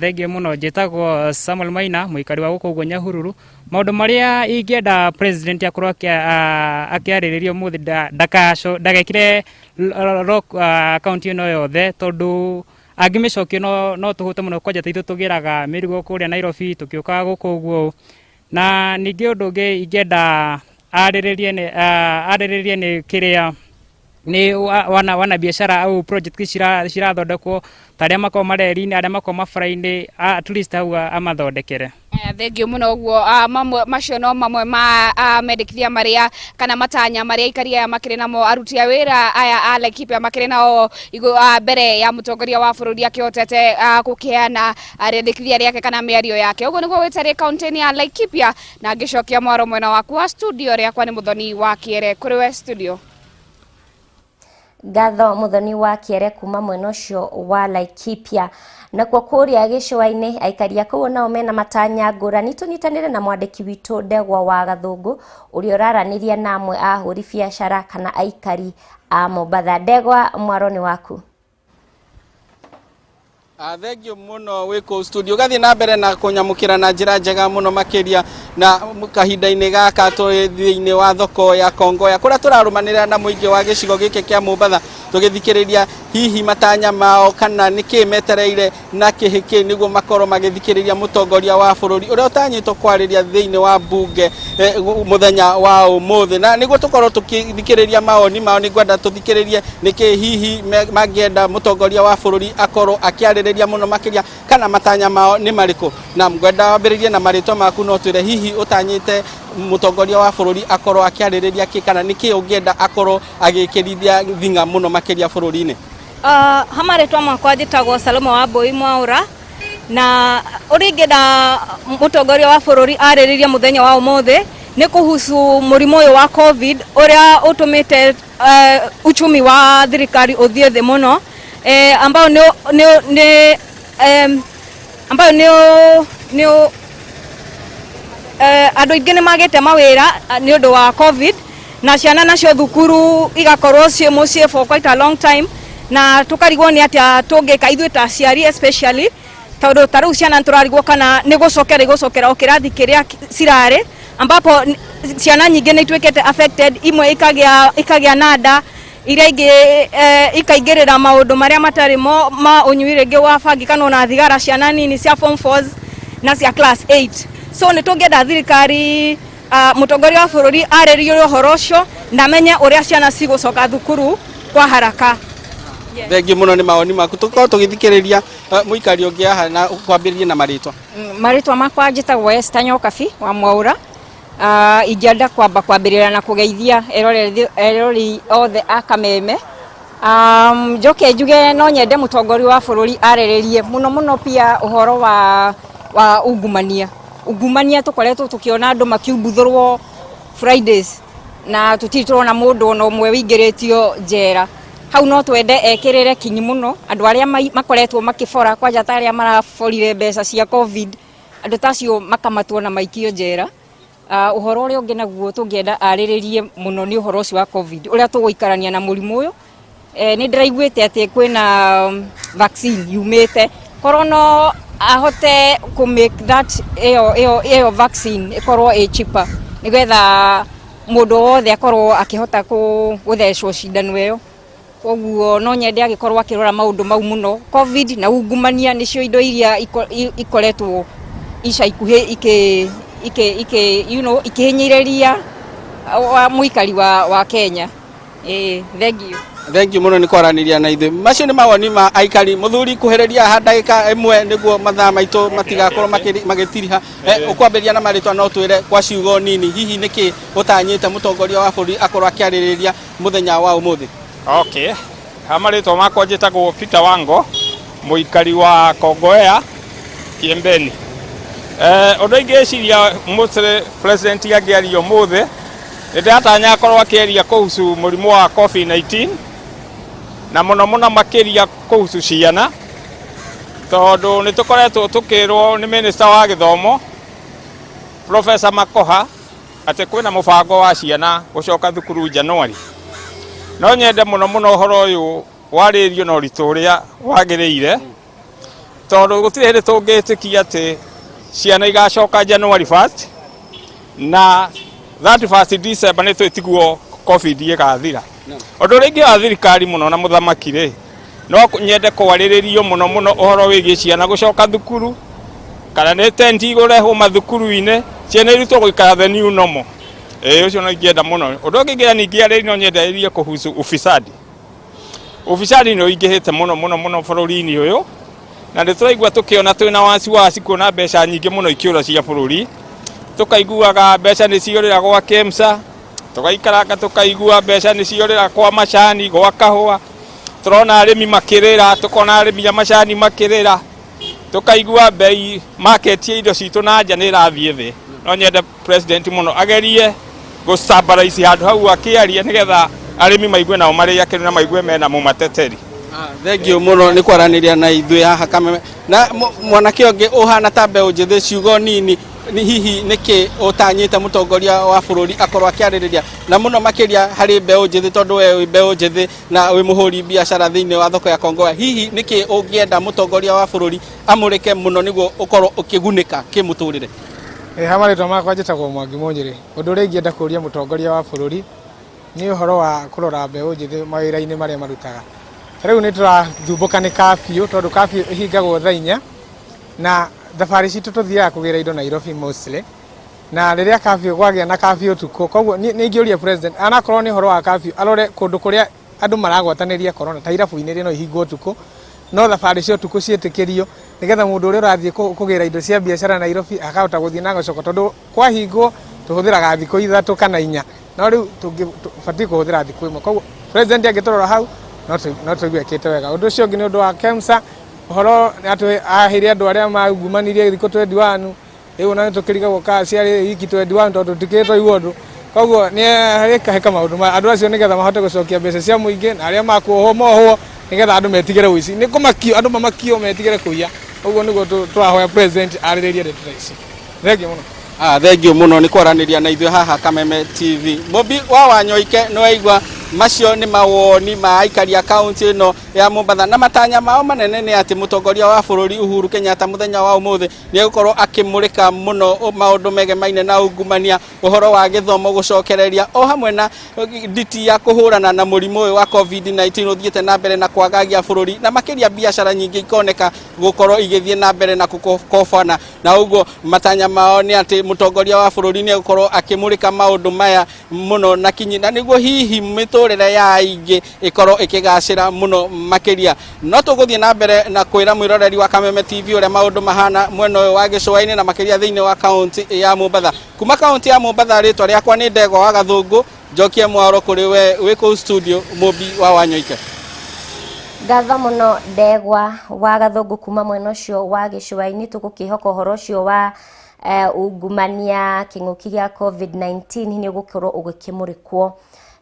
Thengio mũno, njĩtagwo Samuel Maina, mũikari wa gũkũ ũguo Nyahururu. Maũndũ marĩa ingĩenda president akorwo akĩarĩrĩria ũmũthĩ, ndagekire lock kaunti ĩno yothe, tondũ angĩmĩcokia no tũhũte mũno, kwanja ta ithuĩ tũgĩraga mĩrigo kũrĩa Nairobi tũkĩũkaga gũkũ ũguo. Na ningĩ ũndũ ũngĩ ingĩenda arĩrĩrie nĩ kĩrĩa Nĩ wana biacara au project cirathondekwo ta arĩa makoragwo mareri-inĩ, arĩa makoragwo mabara-inĩ, at least hau amathondekere. Aya, thengiũ mũno. Ũguo mamwe macio no mamwe ma mendekithia marĩa kana matanya marĩa aikari aya makĩrĩ namo, aruti a wĩra aya a Laikipia makĩrĩ nao mbere ya mũtongoria wa bũrũri akĩhotete gũkĩheana rĩendekithia rĩake kana mĩario yake. Ũguo nĩguo gwĩtarĩ kaunti-inĩ ya Laikipia, na ngĩcokia mwaro mwena waku wa studio. Rĩakwa nĩ Mũthoni wa Kĩere, kũrĩ we studio. Ngatho, Muthoni wa Kĩere, kuma mwena ũcio wa Laikipia. Nakuo kũrĩa gĩcũa-inĩ, aikari a kũu nao mena matanya ngũrani. Tũnyitanĩre na mwandĩki witũ Ndegwa wa Gathũngũ, ũrĩa ũraranĩria na amwe a ahũri biacara kana aikari a Mombatha. Ndegwa, mwaro nĩ waku. Thengio mũno wĩ kũu studio, ũgathiĩ na mbere na kũnyamũkĩra na njĩra njega mũno makĩria. Na kahinda-inĩ gaka tũrĩ thĩinĩ wa thoko ya Kongoya, kũrĩa tũrarũmanĩrĩra na mũingĩ wa gĩcigo gĩkĩ kĩa Mombatha, tũgĩthikĩrĩria hihi matanya mao kana nĩkĩ metereire na kĩhĩkĩ nĩguo makorwo magĩthikĩrĩria mũtongoria wa bũrũri ũrĩa ũtanyĩtwo kwarĩria thĩinĩ wa mbunge mũthenya wa ũmũthĩ. Na nĩguo tũkorwo tũkĩthikĩrĩria mawoni mao, nĩ ngwenda tũthikĩrĩrie nĩkĩ hihi mangĩenda mũtongoria wa bũrũri akorwo akĩarĩrĩria mũno makĩria, kana matanya mao nĩ marĩkũ. Na ngwenda wambĩrĩrie na marĩtwa maku, no twĩre hihi ũtanyĩte mũtongoria wa bũrũri akorwo akĩarĩrĩria kĩ, kana nĩkĩ ũngĩenda akorwo agĩkĩrithia thing'a mũno makĩria bũrũri-inĩ. Ha marĩtwa makwa njĩtagwo Salome wa Mbui Mwaũra, na ũrĩa ingĩenda mũtongoria wa bũrũri arĩrĩrie mũthenya wa ũmũthĩ nĩ kuhusu mũrimũ ũyũ wa COVID, ũrĩa ũtũmĩte uchumi wa thirikari ũthiĩ thĩ mũno, ambao nĩ ambayo nĩ andũ aingĩ nĩ magĩte mawĩra nĩ ũndũ wa COVID, na ciana nacio thukuru igakorwo ciĩ mũciĩ for quite a long time, na tũkarigwo nĩ atĩa tũngĩka ithuĩ ta aciari, especially tondũ ta rĩu ciana nĩ tũrarigwo kana nĩ gũcokera igũcokera o kĩrathi kĩrĩa cirarĩ, ambapo ciana nyingĩ nĩ ituĩkĩte affected, imwe ikagĩa na nda, iria ingĩ ikaingĩrĩra maũndũ marĩa matarĩ mo ma ũnyui rĩngĩ wa bangi kana ona thigara, ciana nini cia form 4 na cia class 8. So nĩ tũngĩenda thirikari, mũtongoria wa bũrũri arĩrĩrie ũhoro ũcio na amenye ũrĩa ciana cigũcoka thukuru kwa haraka. Thengiũ mũno nĩ mawoni maku. Tũkorwo tũgĩthikĩrĩria mũikari ũngĩ haha, na kwambĩrĩria na marĩtwa. Marĩtwa makwa njĩtagwo Esther Nyokabi wa Mwaũra. Ingĩenda kwamba kwambĩrĩria na kũgeithia eroreri othe a Kameme. Njoke njuge no nyende mũtongoria wa bũrũri arĩrĩrie mũno mũno pia ũhoro wa ungumania. Ungumania, tũkoretwo tũkĩona andũ makiumbuthũrwo Fridays na tũtirĩ tũrona mũndũ ona ũmwe wĩingĩrĩtio njera. Hau no twende ekĩrĩre kinyi mũno andũ arĩa makoretwo makĩbora, kwanja ta arĩa maraborire mbeca cia COVID, andũ ta acio makamatwo na maikio njera. Ũhoro ũrĩa ũngĩ naguo tũngĩenda arĩrĩrie mũno nĩ ũhoro ũcio wa COVID, ũrĩa tũgũikarania na mũrimũ ũyũ. Nĩ ndĩraiguĩte atĩ kwĩna vaccine yumĩte, korwo no ahote kũ make that ĩyo vaccine ĩkorwo ĩ cheaper, nĩgetha mũndũ wothe akorwo akĩhota gũthecwo cindano ĩyo. Koguo no nyende agĩkorwo akĩrora maũndũ mau mũno, COVID na ungumania, nĩcio indo iria ikoretwo ica ikuhĩ ikĩ ikĩ ikĩ you know ikĩhinyĩrĩria wa mũikari wa Kenya. Ĩĩ, thengiũ. Thengiũ mũno nĩ kwaranĩria na ithuĩ. Macio nĩ mawoni ma aikari. Mũthuri, kuhĩrĩria haha ndagĩka ĩmwe nĩguo mathaa maitũ matigakorwo magĩtiriha. Ũkwambĩrĩria na marĩtwa, no twĩre kwa ciugo nini hihi nĩkĩ ũtanyĩte mũtongoria wa bũrũri akorwo akĩarĩrĩria mũthenya wa ũmũthĩ? Okay. Ha marĩtwa makwa njĩtagwo Peter Wango, mũikari wa Kongowea, Kiembeni. Ũndũ ingĩciria mostly president angĩaria ũmũthĩ, nĩ ndĩratanya akorwo akĩaria kuhusu mũrimũ wa COVID-19, na mũno mũno makĩria kuhusu ciana, tondũ nĩ tũkoretwo tũkĩrwo nĩ minister wa gĩthomo, Professor Makoha, atĩ kwĩna mũbango wa ciana gũcoka thukuru January. No nyende mũno mũno ũhoro ũyũ warĩrio na ũritũ ũrĩa wagĩrĩire, tondũ gũtirĩ hĩndĩ tũngĩtĩkia atĩ ciana igacoka January 1st na 31st December nĩ twĩtiguo COVID ĩgathira. Ũndũ ũrĩa ingĩhoya thirikari mũno na mũthamaki rĩ, no nyende kwarĩrĩrio mũno mũno ũhoro wĩgiĩ ciana gũcoka thukuru, kana nĩ tent igũrehwo mathukuru-inĩ, ciana irutwo gũikara the new normal. Ĩĩ, ũcio no ingĩenda mũno. Ũndũ ũngĩ ingĩenda ningĩ arĩri no nyende arĩrie kuhusu ufisadi. Ufisadi nĩ ũingĩhĩte mũno mũno mũno bũrũri-inĩ ũyũ, na nĩ tũraigua tũkĩona twĩna wasiwasi kuona mbeca nyingĩ mũno ikĩũra cia bũrũri. Tũkaiguaga mbeca nĩ ciorĩra gwa KEMSA, tũgaikaranga tũkaigua mbeca nĩ ciorĩra kwa macani, gwa kahũa. Tũrona arĩmi makĩrĩra, tũkona arĩmi a macani makĩrĩra, tũkaigua bei market ya indo citũ na nja nĩ ĩrathiĩ thĩ. No nyende president mũno agerie gũ stabilize handũ hau akĩaria nĩgetha arĩmi maigue nao marĩ akenu na maigue mena mũmateteri. Thengiũ mũno nĩ kwaranĩria na ithuĩ haha Kameme. Na mwanake ũngĩ ũhana ta mbeũ njĩthĩ, ciugo nini, nĩ hihi nĩkĩ ũtanyĩte mũtongoria wa bũrũri akorwo akĩarĩrĩria na mũno makĩria harĩ mbeũ njĩthĩ, tondũ we wĩ mbeũ njĩthĩ na wĩ mũhũri biacara thĩinĩ wa thoko ya Kongoya, hihi nĩkĩ ũngĩenda mũtongoria wa bũrũri amũrĩke mũno nĩguo ũkorwo ũkĩgunĩka kĩmũtũrĩre? Ha marĩtwa makwa njĩtagwo Mwangi Mũnyĩrĩ. Ũndũ ũrĩa ingĩenda kũria mũtongoria wa bũrũri nĩ ũhoro wa kũrora mbeũ njĩthĩ mawĩra-inĩ marĩa marutaga. Ta rĩu nĩ tũrathumbũka nĩ curfew, tondũ curfew ĩhingagwo thaa 4 na thabarĩ citũ tũthiaga kũgĩra indo Nairobi mostly, na rĩrĩa curfew gwagĩa na curfew ũtukũ, koguo nĩ ingĩũria president anakorwo nĩ ũhoro wa curfew arore kũndũ kũrĩa andũ maragwatanĩria corona ta irabu-inĩ rĩ no ihingwo ũtukũ, no thabarĩ cia ũtukũ ciĩtĩkĩrio nĩgetha mũndũ ũrĩa ũrathiĩ kũgĩra indo cia biacara Nairobi akahota gũthiĩ na agacoka, tondũ kwahingwo tũhũthĩraga thikũ 3 kana 4, no rĩu tũbatiĩ kũhũthĩra thikũ 1. Koguo president angĩtũrora hau no tũigue ekĩte wega. Ũndũ ũcio ũngĩ nĩ ũndũ wa KEMSA, ũhoro atĩ aheire andũ arĩa maungumanirie thikũ 21, rĩu ona nĩ tũkĩrigagwo kana ciarĩ wiki 21 tondũ tũtikĩrĩ twaigua ũndũ. Koguo nĩ arĩkahĩka maũndũ maya andũ acio nĩgetha mahote gũcokia mbeca cia mũingĩ, na arĩa makuohwo mohwo nĩgetha andũ metigĩre ũici. Nĩ kũmakio, andũ mamakio metigĩre kũiya. Ũguo nĩguo tũrahoya president arĩrĩrie ndeto ta ici. Thengiũ mũno. Thengiũ mũno nĩ kwaranĩria na ithuĩ haha Kameme TV. Mũmbi wa Wanyoike nĩ waigua macio nĩ mawoni ma aikari a kaunti ĩno ya Mombatha, na matanya mao manene nĩ atĩ mũtongoria wa bũrũri Uhuru Kenyatta mũthenya wa ũmũthĩ nĩ egũkorwo akĩmũrĩka mũno maũndũ megemaine na ungumania, ũhoro wa gĩthomo gũcokereria, o hamwe na nditi ya kũhũrana na mũrimũ ũyũ wa COVID-19 ũthiĩte na mbere na kwagagia bũrũri, na makĩria biacara nyingĩ ikoneka gũkorwo igĩthiĩ na mbere na gũkobana. Na ũguo matanya mao nĩ atĩ mũtongoria wa bũrũri nĩ egũkorwo akĩmũrĩka maũndũ maya mũno na kinyi, na nĩguo hihi mĩtũrĩre ya aingĩ ĩkorwo ĩkĩgacĩra mũno makĩria. No tũgũthiĩ na mbere na kwĩra mwĩroreri wa Kameme TV ũrĩa maũndũ mahana mwena ũyũ wa gĩcũa-inĩ na makĩria thĩinĩ wa kaunti ya Mombatha. Kuma kaunti ya Mombatha, rĩtwa rĩakwa nĩ Ndegwa wa Gathũngũ, njokie mwaro kũrĩ we wĩ kũu studio, Mũmbi wa Wanyoike. Ngatho mũno Ndegwa wa Gathũngũ kuma mwena ũcio wa gĩcũa-inĩ. Tũgũkĩhoka ũhoro ũcio wa ungumania, kĩng'ũki gĩa COVID-19 nĩ ũgũkorwo ũgĩkĩmũrĩkwo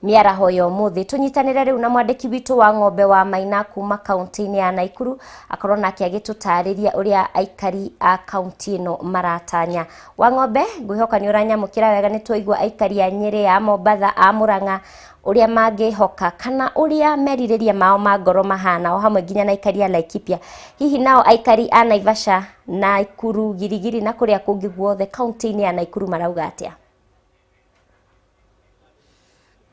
mĩaraho ya ũmũthĩ. Tũnyitanĩre rĩu na mwandĩki witũ wa Ng'ombe wa Maina kuma kaunti-inĩ ya Naikuru, akorwo nake agĩtũtarĩria ũrĩa aikari a kaunti ĩno maratanya. Wa Ng'ombe, ngwĩhoka nĩ ũranyamũkĩra wega. Nĩ twaigua aikari a Nyĩrĩ, a Mombatha, a Mũrang'a ũrĩa mangĩhoka kana ũrĩa merirĩria mao ma ngoro mahana, o hamwe nginya na aikari a Laikipia. Hihi nao aikari a Naivasha, Naikuru, Girigiri na kũrĩa kũngĩ guothe kaunti-inĩ ya Naikuru marauga atĩa?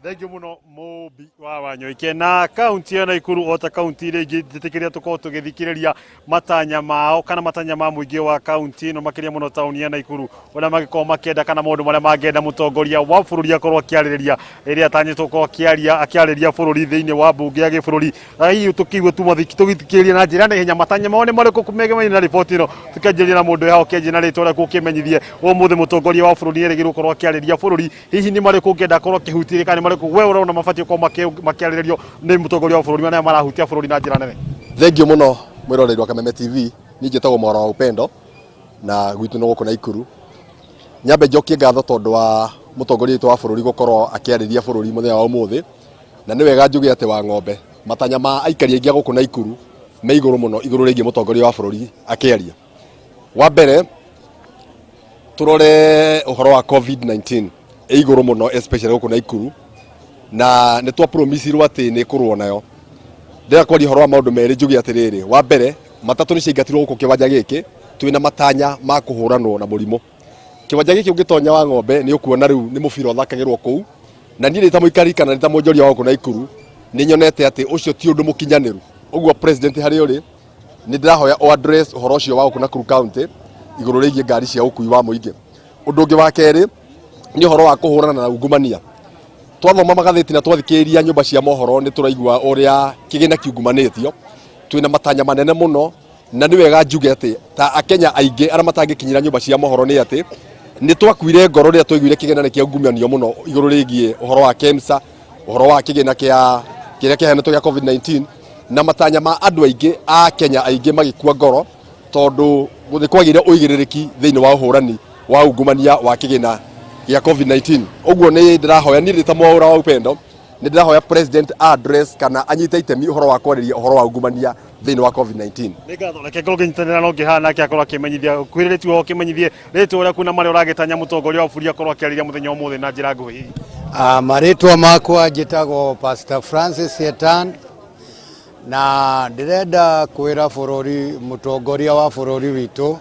Thengiũ mũno Mũmbi wa Wanyoike. Na kaunti ya Naikuru o ta kaunti iria ingĩ njĩtĩkĩria tũkorwo tũgĩthikĩrĩria matanya mao kana matanya ma mũingĩ wa kaunti ĩno, makĩria mũno taũni ya Naikuru, ũrĩa mangĩkorwo makĩenda kana maũndũ marĩa mangĩenda mũtongoria wa bũrũri akorwo akĩarĩrĩria rĩrĩa atanyĩtwo gũkorwo akĩarĩria bũrũri thĩinĩ wa mbunge ya gĩbũrũri. Na hihi tũkĩigue tũgĩthikĩrĩria na njĩra na ihenya matanya mao nĩ marĩkũ megemainie na riboti ĩno. Tũkĩanjĩrĩria na mũndũ haha ũkĩanjia na rĩtwa rĩaku ũkĩmenyithie ũmũthĩ mũtongoria wa bũrũri nĩerĩgĩrĩirwo gũkorwo akĩarĩria bũrũri, hihi nĩ marĩkũ ũngĩenda akorwo akĩhutia kana nĩ marĩkũ we ũrona mabatiĩ gũkorwo makĩarĩrĩrio nĩ mũtongoria wa bũrũri marĩa marahutia bũrũri na njĩra nene? Thengiũ mũno mwĩroreri wa Kameme TV, niĩ njĩtagwo Mwaro wa Upendo na gwitũ nĩ gũkũ Naikuru. Nyambe njokie ngatho tondũ wa mũtongoria witũ wa bũrũri gũkorwo akĩarĩria bũrũri mũthenya wa ũmũthĩ, na nĩ wega njuge atĩ wa Ng'ombe matanya ma aikari aingĩ a gũkũ Naikuru me igũrũ mũno igũrũ rĩgiĩ mũtongoria wa bũrũri akĩaria. Wa mbere tũrore ũhoro wa COVID-19 ĩ igũrũ mũno especially gũkũ Naikuru, na nĩ twa promisirwo atĩ nĩ ĩkũrũo nayo. Ndĩrenda kwaria ũhoro wa maũndũ merĩ njuge atĩrĩrĩ, wa mbere matatũ nĩ ciaingatirwo gũkũ kĩwanja gĩkĩ twĩna matanya ma kũhũranwo na mũrimũ. Kĩwanja gĩkĩ ũngĩtonya wa Ng'ombe nĩ ũkuona rĩu nĩ mũbira ũthakagĩrwo kũu, na niĩ ndĩ ta mũikari kana ndĩ ta mwonjoria wa gũkũ Naikuru nĩ nyonete atĩ ũcio ti ũndũ mũkinyanĩru. Ũguo president harĩa ũrĩ nĩ ndĩrahoya o address ũhoro ũcio wa gũkũ Nakuru County igũrũ rĩgiĩ ngari cia ũkui wa mũingĩ. Ũndũ ũngĩ wa kerĩ Nĩ ũhoro wa kũhũrana na ungumania. Twathoma magathĩti na twathikĩrĩria nyũmba cia mohoro nĩ tũraigua ũrĩa kĩgĩna kiungumanĩtio. Twĩna matanya manene mũno, na nĩ wega njuge atĩ ta Akenya aingĩ arĩa matangĩkinyĩra nyũmba cia mohoro nĩ atĩ nĩ twakuire ngoro rĩrĩa twaiguire kĩgĩna nĩ kĩaungumanio mũno igũrũ rĩgiĩ ũhoro wa KEMSA, ũhoro wa kĩgĩna kĩa kĩrĩa kĩaheanĩtwo gĩa COVID-19, na matanya ma andũ aingĩ a Kenya aingĩ magĩkua ngoro tondũ nĩ kwagĩire ũigĩrĩrĩki thĩinĩ wa ũhũrani wa ungumania wa kĩgĩna gĩa COVID-19. Ũguo nĩ ndĩrahoya niĩ ndĩ ta Mwaũra wa Upendo, nĩ ndĩrahoya president address kana anyite itemi ũhoro wa kwarĩria ũhoro wa ungumania thĩinĩ wa COVID-19. Nĩ ngatho, reke ngorwo ngĩnyitanĩra na ũngĩ haha nake akorwo akĩmenyithia ũkuhĩrĩrĩtie ũhoro ũkĩmenyithie rĩtwa rĩaku na marĩa ũragĩtanya mũtongoria wa bũrũri akorwo akĩarĩria mũthenya wa ũmũthĩ na njĩra nguhĩ hihi. Marĩtwa makwa njĩtagwo Pastor Francis Yetan na ndĩrenda kwĩra bũrũri mũtongoria wa bũrũri witũ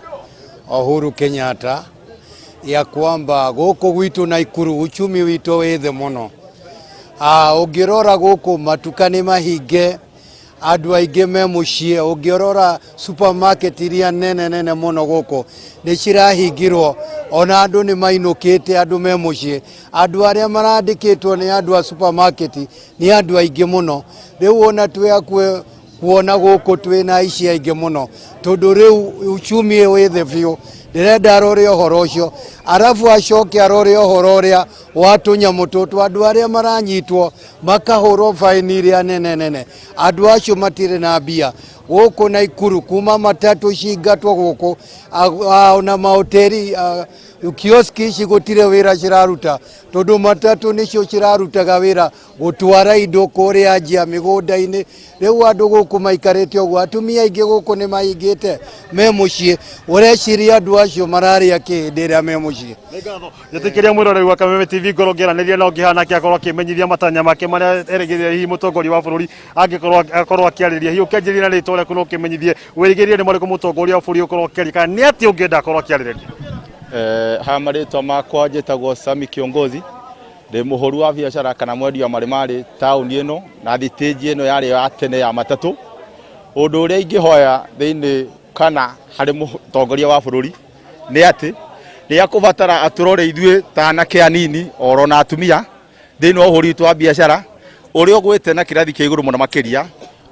Uhuru Kenyatta ya kwamba gũkũ gwitũ Naikuru uchumi witũ wĩ thĩ mũno. Ũngĩrora gũkũ matuka nĩ mahinge, andũ aingĩ me mũciĩ. Ũngĩrora supermarket iria nene nene mũno gũkũ nĩ cirahingirwo, ona andũ nĩ mainũkĩte, andũ me mũciĩ. Andũ arĩa marandĩkĩtwo nĩ andũ a supermarket nĩ andũ aingĩ mũno. Rĩu ona twĩ hakuhĩ kuona gũkũ twĩna aici aingĩ mũno tondũ rĩu uchumi wĩ thĩ biũ. Ndĩrenda arore ũhoro ũcio, arabu acoke arore ũhoro ũrĩa wa tũnyamũ tũtũ, andũ arĩa maranyitwo makahũrwo baini iria nene nene, andũ acio matirĩ na mbia gũkũ Naikuru. Kuma matatũ cingatwo gũkũ, ona mahoteri, kioski ici gũtirĩ wĩra ciraruta tondũ matatũ nĩcio cirarutaga wĩra gũtwara indo kũrĩa nja mĩgũnda-inĩ. Rĩu andũ gũkũ maikarĩte ũguo, atumia aingĩ gũkũ nĩ mahingĩte me mũciĩ. Ũreciria andũ acio mararĩa kĩ hĩndĩ ĩrĩa me mũciĩ? Njĩtĩkĩria mwĩroreri wa Kameme TV ngorwo ngĩaranĩria na ũngĩ haha nake akorwo akĩmenyithia matanya make marĩa erĩgĩrĩire hihi mũtongoria wa bũrũri angĩkorwo akorwo akĩarĩria. Hihi ũkĩanjĩrĩria na rĩtwa rĩaku na ũkĩmenyithie wĩrĩgĩrĩire nĩ marĩkũ mũtongoria wa bũrũri ũkorwo akĩaria kana nĩ atĩa ũngĩenda akorwo akĩarĩrĩria? Haha marĩtwa makwa njĩtagwo Sami Kiongozi, ndĩ mũhũri wa biacara kana mwendia wa marĩmarĩ taũni ĩno na thitĩnji ĩno yarĩ ya tene ya matatũ. Ũndũ ũrĩa ingĩhoya thĩinĩ kana harĩ mũtongoria wa bũrũri nĩ atĩ nĩ akũbatara atũrore ithuĩ ta anake anini oro na atumia thĩinĩ wa ũhũri witũ wa biacara ũrĩa ũgwĩte na kĩrathi kĩa igũrũ mũno makĩria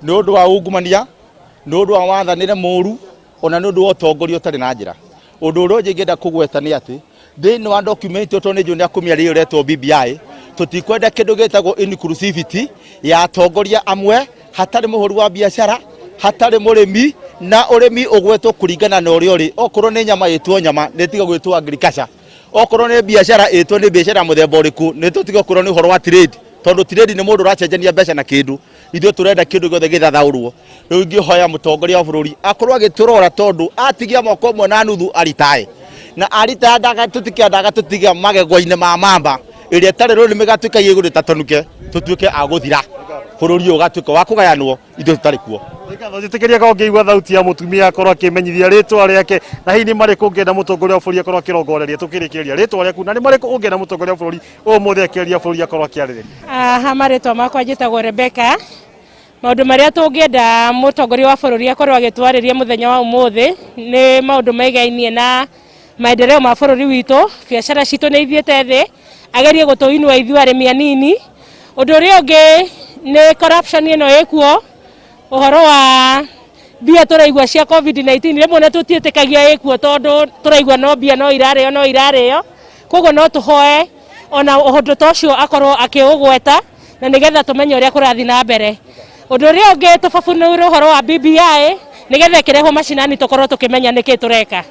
nĩ ũndũ wa ungumania, nĩ ũndũ wa wathanĩre mũru, ona nĩ ũndũ wa ũtongoria ũtarĩ na njĩra. Ũndũ ũrĩa ũngĩ ingĩenda kũgweta nĩ atĩ thĩinĩ wa document ĩyo, tondũ nĩ njũĩ nĩ akũmĩarĩria ĩretwo BBI, tũtikwenda kĩndũ gĩtagwo inclusivity ya atongoria amwe hatarĩ mũhũri wa biacara, hatarĩ mũrĩmi, na ũrĩmi ũgwetwo kũringana na ũrĩa ũrĩ. Okorwo nĩ nyama ĩtwo nyama, nĩ ĩtige gwĩtwo agriculture. Okorwo nĩ biacara ĩtwo nĩ biacara mũthemba ũrĩkũ, nĩ tũtige kwĩrwo nĩ ũhoro wa trade, tondũ trade nĩ mũndũ ũracenjania mbeca na kĩndũ. Ithuĩ tũrenda kĩndũ gĩothe gĩthathaũrwo. Rĩu ingĩhoya mũtongoria wa bũrũri akorwo agĩtũrora, tondũ atigia mwaka ũmwe na nuthu aritae na aritaya tũtikĩendaga tũtiga magego-inĩ ma mamba ĩrĩa ĩtarĩ rũrĩmĩ gatuĩka igũrũ ĩtatonuke, tũtuĩke a gũthira, bũrũri ũyũ ũgatuĩka wa kũgayanwo ithuĩ tũtarĩ kuo. Njĩtĩkĩria korwo ngĩigua thauti ya mũtumia akorwo akĩmenyithia rĩtwa rĩake na hihi nĩ marĩkũ ũngĩenda mũtongoria wa bũrũri akorwo akĩrongoreria. Tũkĩrĩkĩrĩria, rĩtwa rĩaku na nĩ marĩkũ ũngĩenda mũtongoria wa bũrũri ũmũthĩ akĩaria bũrũri akorwo akĩarĩrĩria? Aha, marĩtwa makwa njĩtagwo Rebecca. Maũndũ marĩa tũngĩenda mũtongoria wa bũrũri akorwo agĩtwarĩria mũthenya wa ũmũthĩ nĩ maũndũ maigainie na maendeleo ma bũrũri witũ. Biacara citũ nĩ ithiĩte thĩ, agerie gũtũinua ithuĩ arĩmi anini. Ũndũ ũrĩa ũngĩ nĩ corruption ĩno ĩkuo, ũhoro wa mbia tũraigua cia COVID-19, rĩmwe na tũtiĩtĩkagia ĩkuo tondũ tũraigua no mbia no irarĩo no irarĩo. Koguo no tũhoe ona ũndũ ta ũcio akorwo akĩũgweta na nĩgetha tũmenye ũrĩa kũrathiĩ na mbere. Ũndũ ũrĩa ũngĩ, tũbabũnĩre ũhoro wa BBI nĩgetha ĩkĩrehwo macinani tũkorwo tũkĩmenya nĩkĩ tũreka.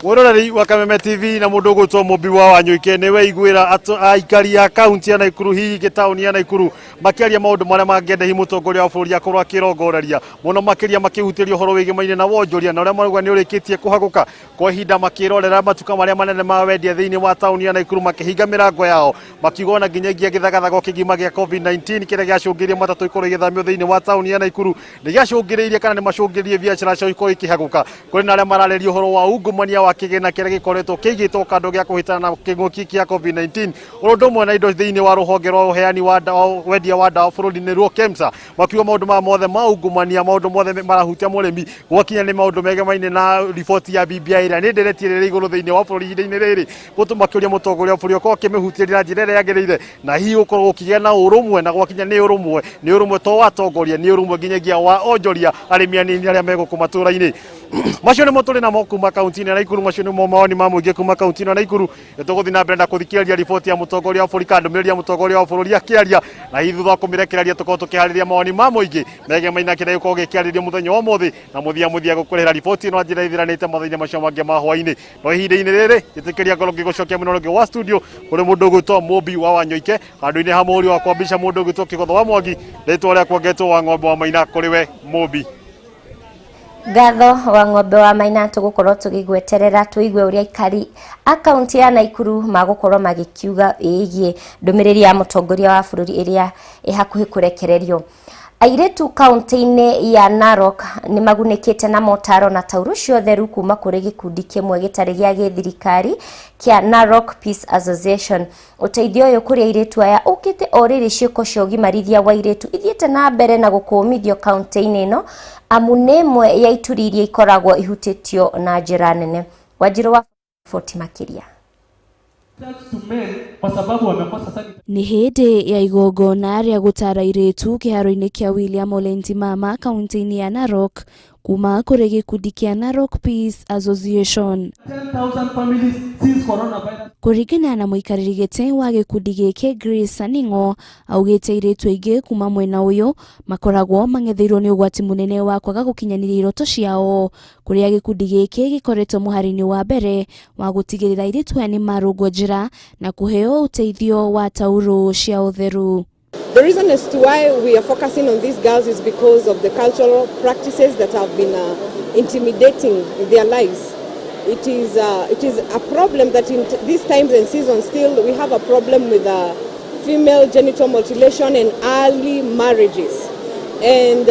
Mwĩroreri wa Kameme TV na mũndũ ũgwĩtwo Mũmbi wa Wanyũike nĩ weiguĩra aikari a kaunti ya Naikuru, hihi gĩtaũni ya Naikuru, makĩaria maũndũ marĩa mangĩenda hihi mũtongoria wa bũrũri akorwo akĩrongoreria mũno makĩria, makĩhutĩria ũhoro wĩgĩmaine na wonjoria na ũrĩa marauga nĩ ũrĩkĩtie kũhagũka kwa ihinda, makĩrorera matuka marĩa manene ma wendia thĩinĩ wa taũni ya Naikuru makĩhinga mĩrango yao, makiuga ona nginyagia gĩthagathago kĩgima gĩa COVID-19 kĩrĩa gĩacũngĩrĩirie matatũ ikorwo igĩthamio thĩinĩ wa taũni ya Naikuru nĩ gĩacũngĩrĩirie kana kana nĩ macũngĩrĩrie biacara ciao ikorwo ikĩhagũka. Kũrĩ na arĩa mararĩria ũhoro wa ungumania wa kĩgĩna kĩrĩa gĩkoretwo kĩigĩtwo kando gĩa kũhĩtana na kĩng'ũki kĩa COVID-19, ũndũ ũmwe na indo thĩinĩ wa rũhonge rwa ũheani wa ndawa, wendia wa ndawa bũrũri-inĩ ruo KEMSA, makiuga maũndũ maya mothe ma ungumania, maũndũ mothe marahutia mũrĩmi gwakinya nĩ maũndũ megemaine na riboti ya BBI ĩrĩa nĩ ndereti ĩrĩa ĩrĩ igũrũ thĩinĩ wa bũrũri ihinda-inĩ rĩrĩ, gũtũma kĩũria mũtongoria wa bũrũri akorwo akĩmĩhutia na njĩra ĩrĩa yagĩrĩire, na hihi gũkorwo gũkĩgĩa na ũrũmwe, na gwakinya nĩ ũrũmwe, nĩ ũrũmwe to wa atongoria, nĩ ũrũmwe nginyagia wa onjoria, arĩmi anini arĩa me gũkũ matũra-inĩ. Macio nĩmo tũrĩ namo kuma kaunti-inĩ ya Naikuru, macio nĩmo mawoni ma mũingĩ kuma kaunti-inĩ ya Naikuru. Nĩ tũgũthiĩ na mbere na kũthikĩrĩria riboti ya mũtongoria wa bũrũri kana ndũmĩrĩri ya mũtongoria wa bũrũri akĩaria, na hihi thutha wa kũmĩrekereria tũkorwo tũkĩharĩria mawoni ma mũingĩ megemaine na kĩrĩa gĩgũkorwo gĩkĩarĩrio mũthenya wa ũmũthĩ, na mũthia mũthia gũkũrehera riboti ĩno na njĩra ĩthiranĩte mathaa-inĩ macio mangĩ ma hwaĩ-inĩ. No ihinda-inĩ rĩrĩ njĩtĩkĩria ngorwo ngĩgũcokia mwena ũrĩa ũngĩ wa studio kũrĩ mũndũ ũgwĩtwo Mũmbi wa Wanyoike, handũ-inĩ ha mũhũri wakwa mbica mũndũ ũgwĩtwo Kĩgotho wa Mwangi, rĩtwa rĩakwa ngetwo wa Ng'ombe wa Maina. Kũrĩ we Mũmbi. Ngatho wa Ng'ombe wa Maina, tũgũkorwo tũgĩgweterera tũigue ũrĩa aikari a kaunti ya Naikuru magũkorwo magĩkiuga ĩgiĩ ndũmĩrĩri ya mũtongoria wa bũrũri ĩrĩa ĩ hakuhĩ kũrekererio. Airĩtu kaunti-inĩ ya Narok nĩ magunĩkĩte na motaro na taurũ cia ũtheru kuma kũrĩ gĩkundi kĩmwe gĩtarĩ gĩa gĩthirikari kĩa Narok Peace Association. Ũteithio ũyũ kũrĩ airĩtu aya ũkĩte o rĩrĩ ciĩko cia ũgimarithia wa airĩtu ithiĩte na mbere na gũkũmithio kaunti-inĩ ĩno, amu nĩ ĩmwe ya ituri iria ikoragwo ihutĩtio na njĩra nene. Wanjirũ wa riboti makĩria. Nĩ hĩndĩ ya igongona rĩa gũtara airĩtu kĩharo-inĩ kĩa William Ole Ntimama kaunti-inĩ ya Narok kuma kũrĩ gĩkundi kĩa Narok Peace Association. Kũringana na mũikarĩri gĩtĩ wa gĩkundi gĩkĩ Grace Saning'o, augĩte airĩtu aingĩ kuma mwena ũyũ makoragwo mang'etheirwo nĩ ũgwati mũnene wa kwaga gũkinyanĩria iroto ciao, kũrĩa gĩkundi gĩkĩ gĩkoretwo mũhari-inĩ wa mbere wa gũtigĩrĩra airĩtu aya nĩ marũngwo njĩra na kũheo ũteithio wa taurũ cia ũtheru. The reason as to why we are focusing on these girls is because of the cultural practices that have been intimidating their lives. It is a problem that in these times and seasons still we have a problem with female genital mutilation and early marriages. And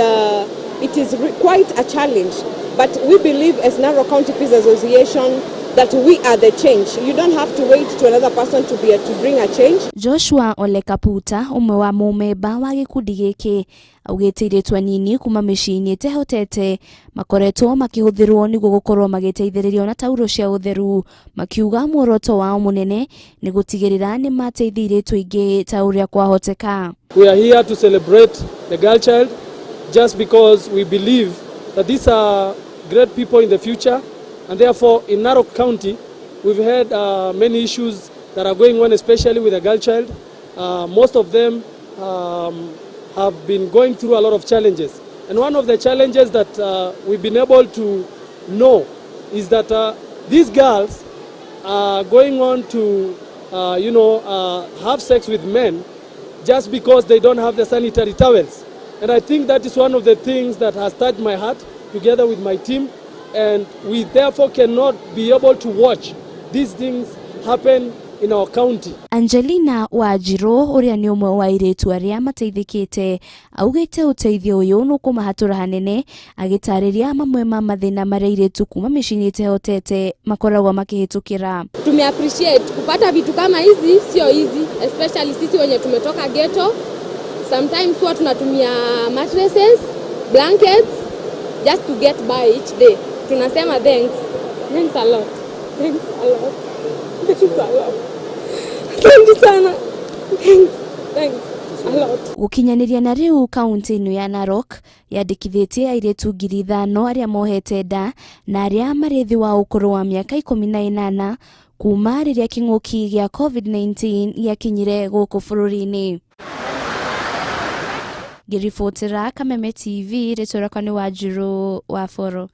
it is quite a challenge. But we believe as Narok County Peace Association that we are the change. You don't have to wait to another person to bring a change. Joshua Ole Kaputa, ũmwe wa mũmemba wa gĩkundi gĩkĩ, augĩte airĩtu anini kuma mĩciĩ-inĩ ĩtehotete makoretwo makĩhũthĩrwo nĩguo gũkorwo magĩteithĩrĩrio na taurũ cia ũtheru, makiuga muoroto wao mũnene nĩ gũtigĩrĩra nĩ mateithia airĩtu aingĩ ta ũrĩa kwahoteka. We are here to celebrate the girl child just because we believe that these are great people in the future, and therefore in Narok County we've had many issues that are going on, especially with the girl child. Most of them have been going through a lot of challenges, and one of the challenges that we've been able to know is that these girls are going on to have sex with men just because they don't have the sanitary towels. And I think that is one of the things that has touched my heart together with my team, and we therefore cannot be able to watch these things happen in our county. Angelina Wanjiru ũrĩa nĩ ũmwe wa airĩtu arĩa mateithĩkĩte augĩte ũteithio ũyũ nũkũmahatũra hanene, agĩtarĩria mamwe ma mathĩna marĩa airĩtu kuma mĩciĩ-inĩ ĩtehotete makoragwo makĩhĩtũkĩra. Tume appreciate kupata vitu kama hizi sio easy, especially sisi wenye tumetoka ghetto. Sometimes huwa tunatumia mattresses, blankets just to get by each day. Tunasema thanks. Thanks a lot. Thanks a lot. Thanks a lot. Thank you sana. Thanks. Thanks a lot. Gũkinyanĩria na rĩu kaunti ĩno ya Narok yandĩkithĩtie airĩtu 5,000 arĩa mohete nda na arĩa marĩ thĩ wa ũkũrũ wa mĩaka 18 kuma rĩrĩa kĩng'ũki gĩa COVID-19 gĩakinyire gũkũ bũrũri-inĩ. Ngĩribotera Kameme TV, rĩtwa rĩakwa nĩ Wanjiru wa Boro.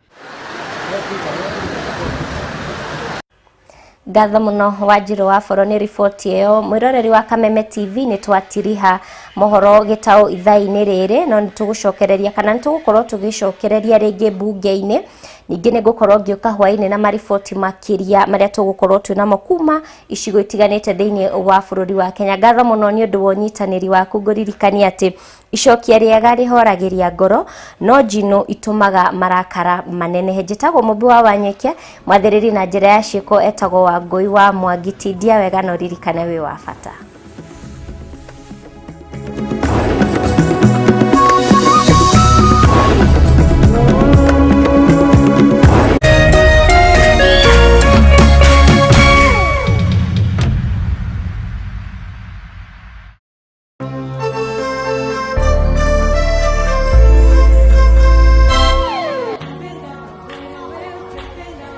Ngatho mũno Wanjiru wa Boro nĩ riboti ĩyo. Mwĩroreri wa Kameme TV, nĩ twatiriha mohoro gĩtaũ ithaa-inĩ rĩrĩ, no nĩ tũgũcokereria kana nĩ tũgũkorwo tũgĩcokereria rĩngĩ mbunge-inĩ Ningĩ nĩ ngũkorwo ngĩũka hwaĩ-inĩ na mariboti makĩria marĩa tũgũkorwo twĩ namo kuma icigo itiganĩte thĩinĩ wa bũrũri wa Kenya. Ngatho mũno nĩ ũndũ wa ũnyitanĩri waku. Ngũririkania atĩ icokia rĩega rĩhoragĩria ngoro, no njino itũmaga marakara manenehe. Njĩtagwo Mũmbi wa Wanyeke, mwathĩrĩri na njĩra ya ciĩko etagwo Wangũi wa Mwangi. Tindia wega na ũririkane wĩ wa bata.